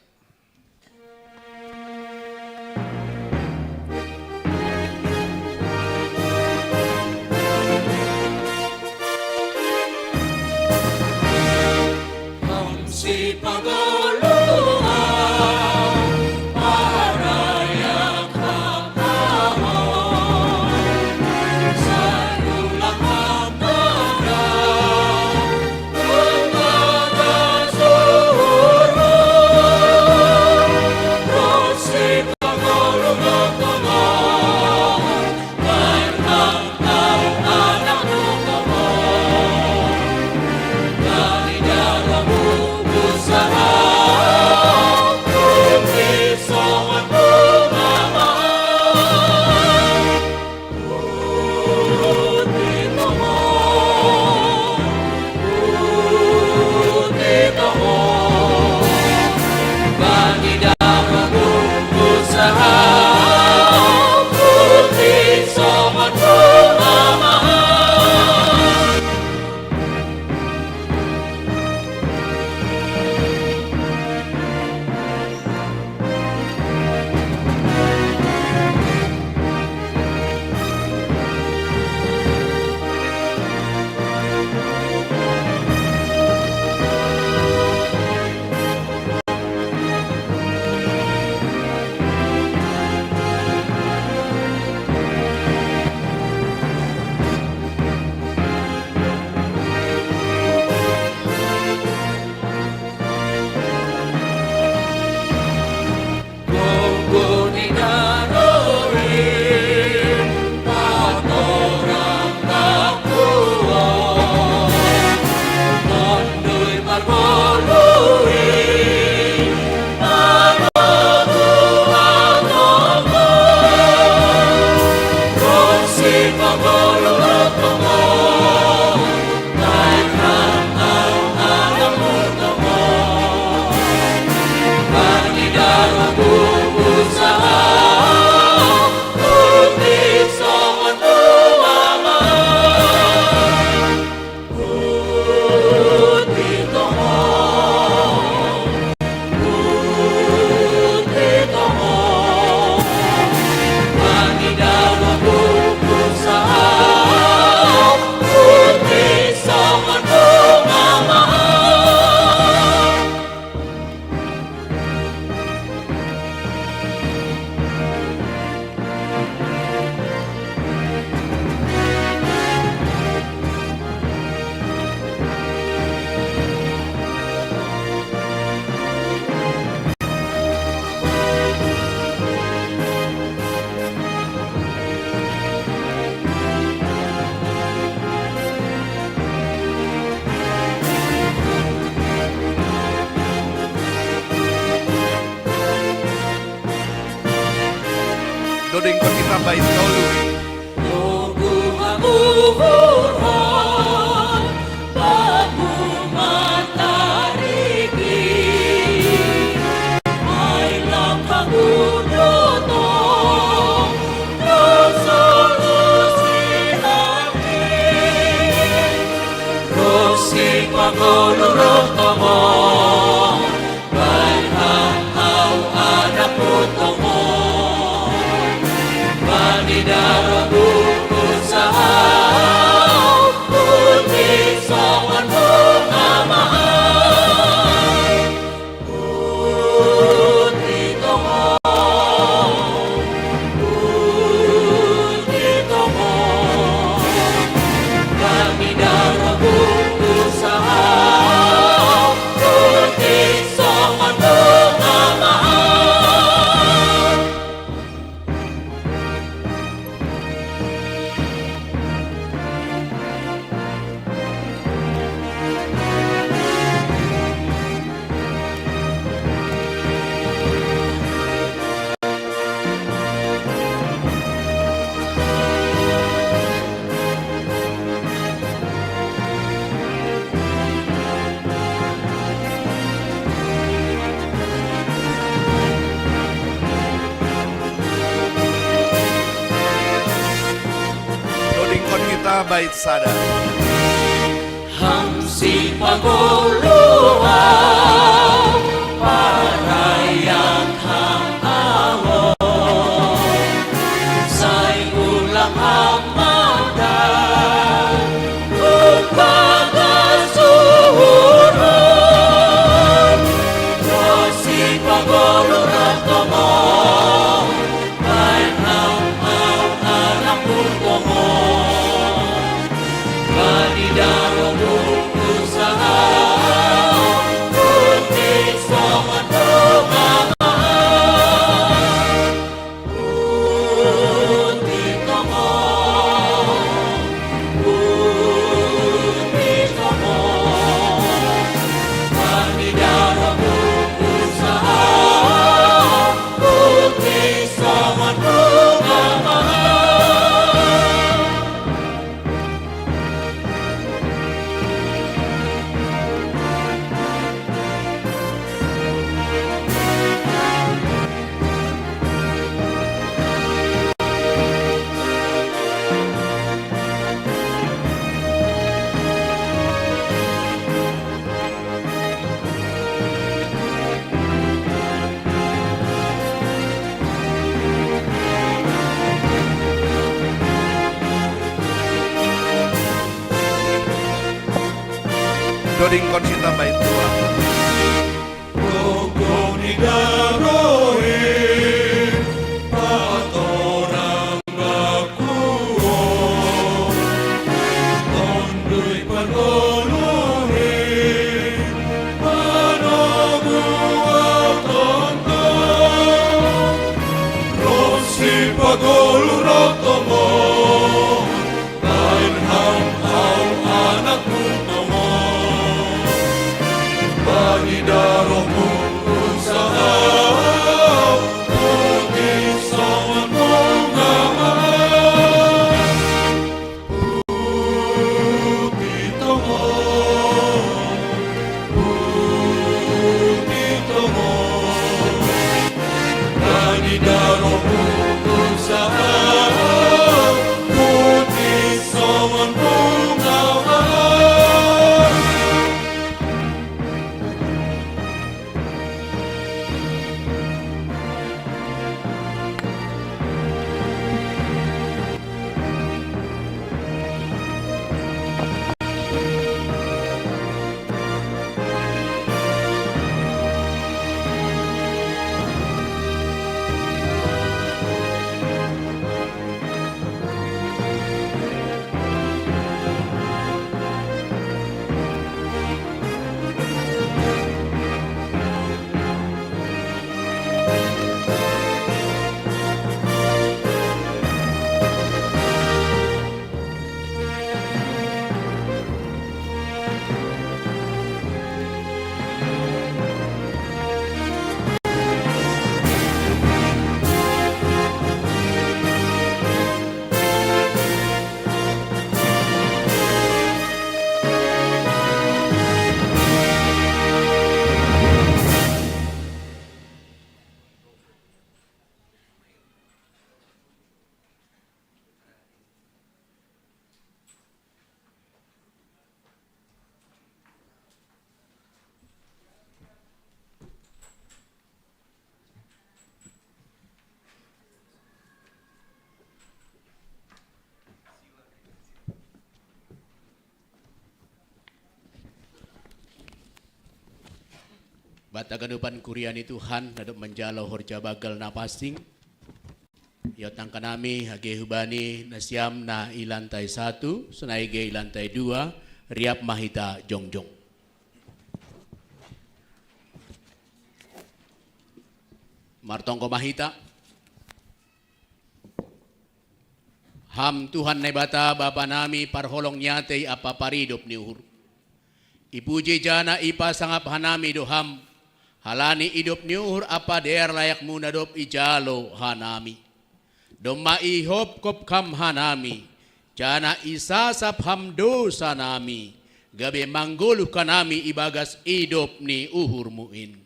Doding ko kita bait kaulu. Bait sada. Ham sipagoluhan, parayang ham awon, sai ulang ham madan, kumbaga suhurun, sipagoluhan tomod. Doding Conchita bait dua. Rokok ni daroe, patorang bakuo, tondoi pagolohe, panoguo tonto, rosi pagolu rotomo. Bain ham au anakmu tomod, bani darohmu usaha, putih songon bunga mawar. Putih tomod, putih tomod. Bata ganupan kuria ni Tuhan, na dob manjalo horja banggal na pansing. Iotangkan nami age hubani nasiam na i lantai satu, sonai age i lantai dua, riap ma hita jongjong. Martonggo ma hita. Ham Tuhan Naibata, Bapa nami, parholong ni atei ampa paridop ni uhur. Ipuji jana ipasangap hanami do Ham, halani idop ni uhur ampa dear layakmu na dob ijalo hanami. Domma ihopkop Ham hanami, jana isasap Ham dosa nami, gabe manggoluh hanami ibagas idop ni uhurmu in.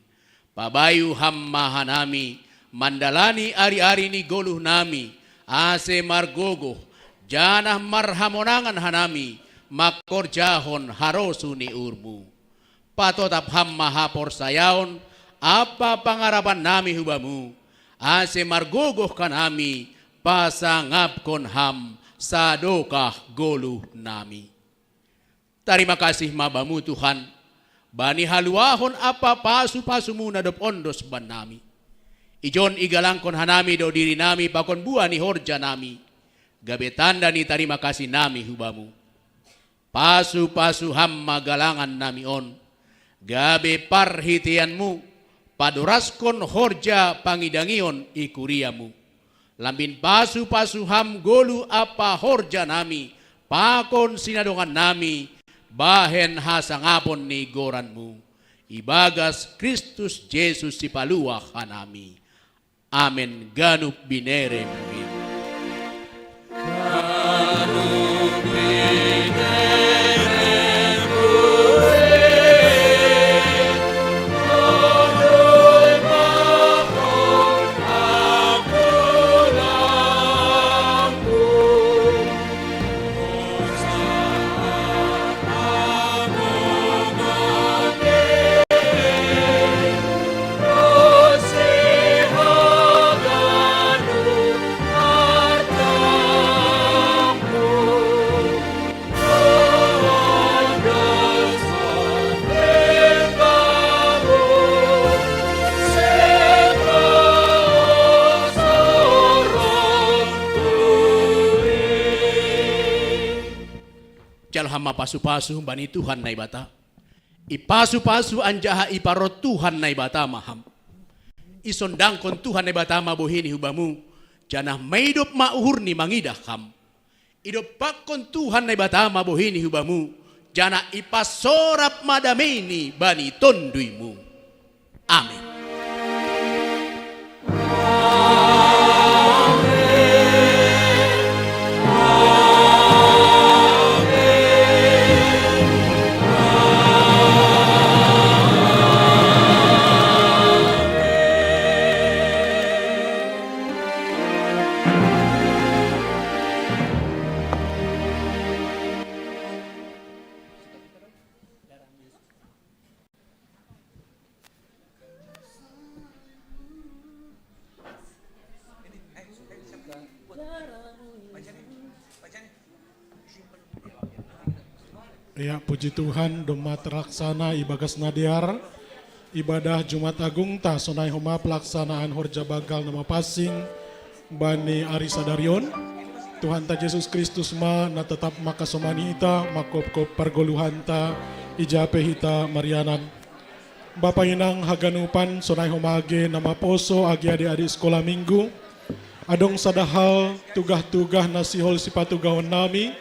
Pabayu Ham ma hanami mandalani ari-ari ni goluh nami, ase margogoh Janah marhamonangan hanami mangkorjahon harosuh ni uhurmu. Patotap Ham ma haporsayaon ampa pangarapan nami hu Bamu, ase margogoh hanami pasangapkon Ham sadokah goluh nami. Tarima kasih ma Bamu Tuhan, bani haluahon ampa pasu-pasuMu na dob ondos bannami. Ijon igalangkon hanami do dirinami pakon buah ni horjanami, gabe tanda ni tarima kasih nami hu Bamu. Pasu-pasu Ham ma galangan nami on, gabe parhiteianMu padoraskon horja pangidangion i kuriaMu. Lambin pasu-pasu Ham goluh ampa horjanami pakon sinadongannami bahen hasangapon ni goranMu. Ibagas Kristus Jesus Sipaluah hanami. Amen. Ganup binerem. Jalo Ham ma pasu-pasu bani Tuhan Naibata. Ipasu-pasu anjaha iparrot Tuhan Naibata ma Ham. Isondangkon Tuhan Naibata ma bohiNi hu Bamu, janah maidop ma uhurNi mangidah Ham. Idompakkon Tuhan Naibata ma bohiNi hu Bamu, janah ipasorap ma dameiNi bani TonduyMu. Amen. Ya, puji Tuhan, domma terlaksana ibagas na dear ibadah Jumat Agungta sonai homa pelaksanaan horja banggal na mapansing bani ari sadari on. Tuhanta Jesus Kristus ma na tetap mangkasomani hita manghophop pargoluhanta ija pe hita marianan. Bapa inang haganupan, sonai homa age na maposo age adik-adik sekolah minggu, adong sada hal tugah-tugah na sihol sipatugahon nami,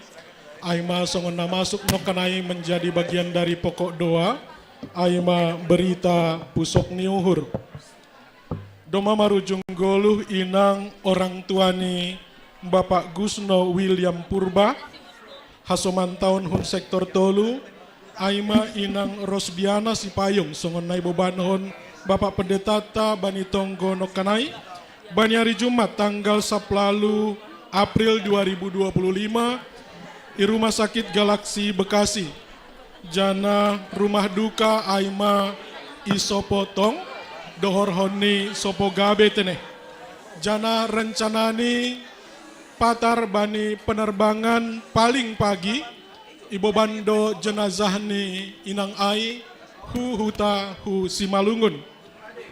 ai ma songon na masuk nongkan ai menjadi bagian dari pokok doa, ai ma berita pusok ni uhur. Domma marujung goluh inang orang tua ni Bapak Gusno William Purba, hasoman taon hun sektor tolu, ai ma inang Rosbiana Sipayung songon na ibobanon Bapak Pendetata bani tonggo nongkan ai, bani ari Jumat tanggal saplalu April dua ribu dua puluh lima, i Rumah Sakit Galaksi Bekasi. Janah rumah duka ai ma i sopo tong, dohorhon ni sopo gabe tene. Janah rencana ni patar bani penerbangan paling pagi, iboban do jenazah ni inang ai hu huta hu Simalungun.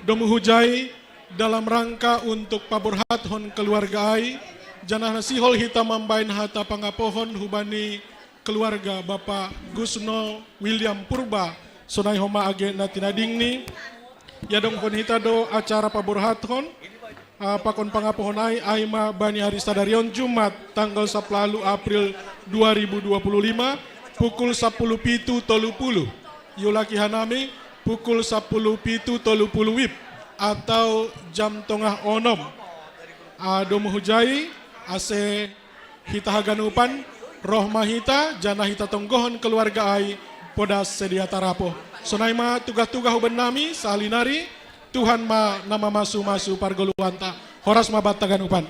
Domu hujai dalam rangka untuk paborhathon keluarga ai, janah na sihol hita mambahen hata pangapohon hubani keluarga Bapak Gusno William Purba, sonai homa age na tinadingni. Iadongkon hita do acara paborhathon pakon pangapohon ai, ai ma bani ari sadari on Jumat tanggal saplalu April dua ribu dua puluh lima, pukul sapuluh pitu tolu puluh. Iulaki hanami, pukul sapuluh pitu tolu puluh wib atau jam tongah onom. Domu hujai ase hita haganupan roh ma hita janah hita tonggohon keluarga ai podas sedia tarapoh. Sonai ma tugah-tugah hubannami sahali nari. Tuhan ma na mamasu-masu pargoluhanta. Horas ma banta haganupan.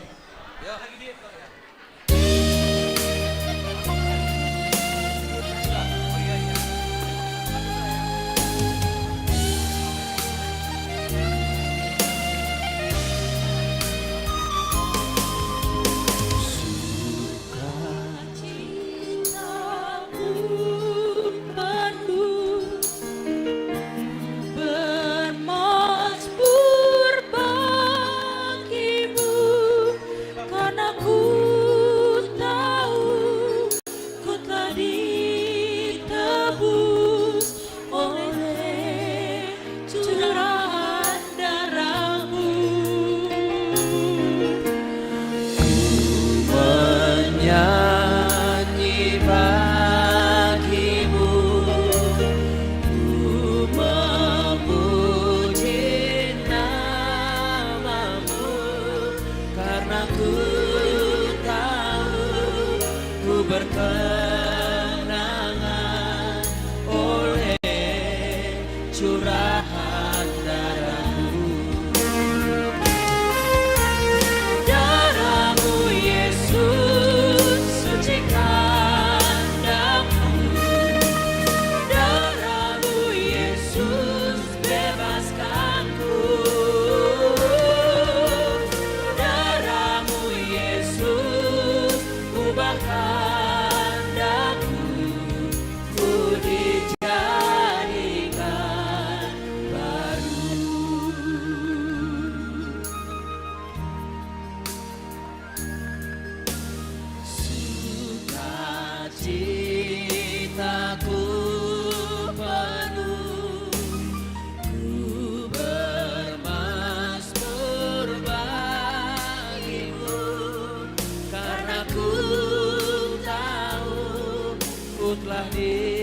Aku tahu ku berkenangan oleh curahan darahmu. Darahmu Yesus sucikan aku. Darahmu Yesus bebaskanku. Darahmu Yesus ubahkan aku. Ku dijadikan baru. Sukacitaku penuh, ku bermasmur bagimu, karena ku tahu ku telah di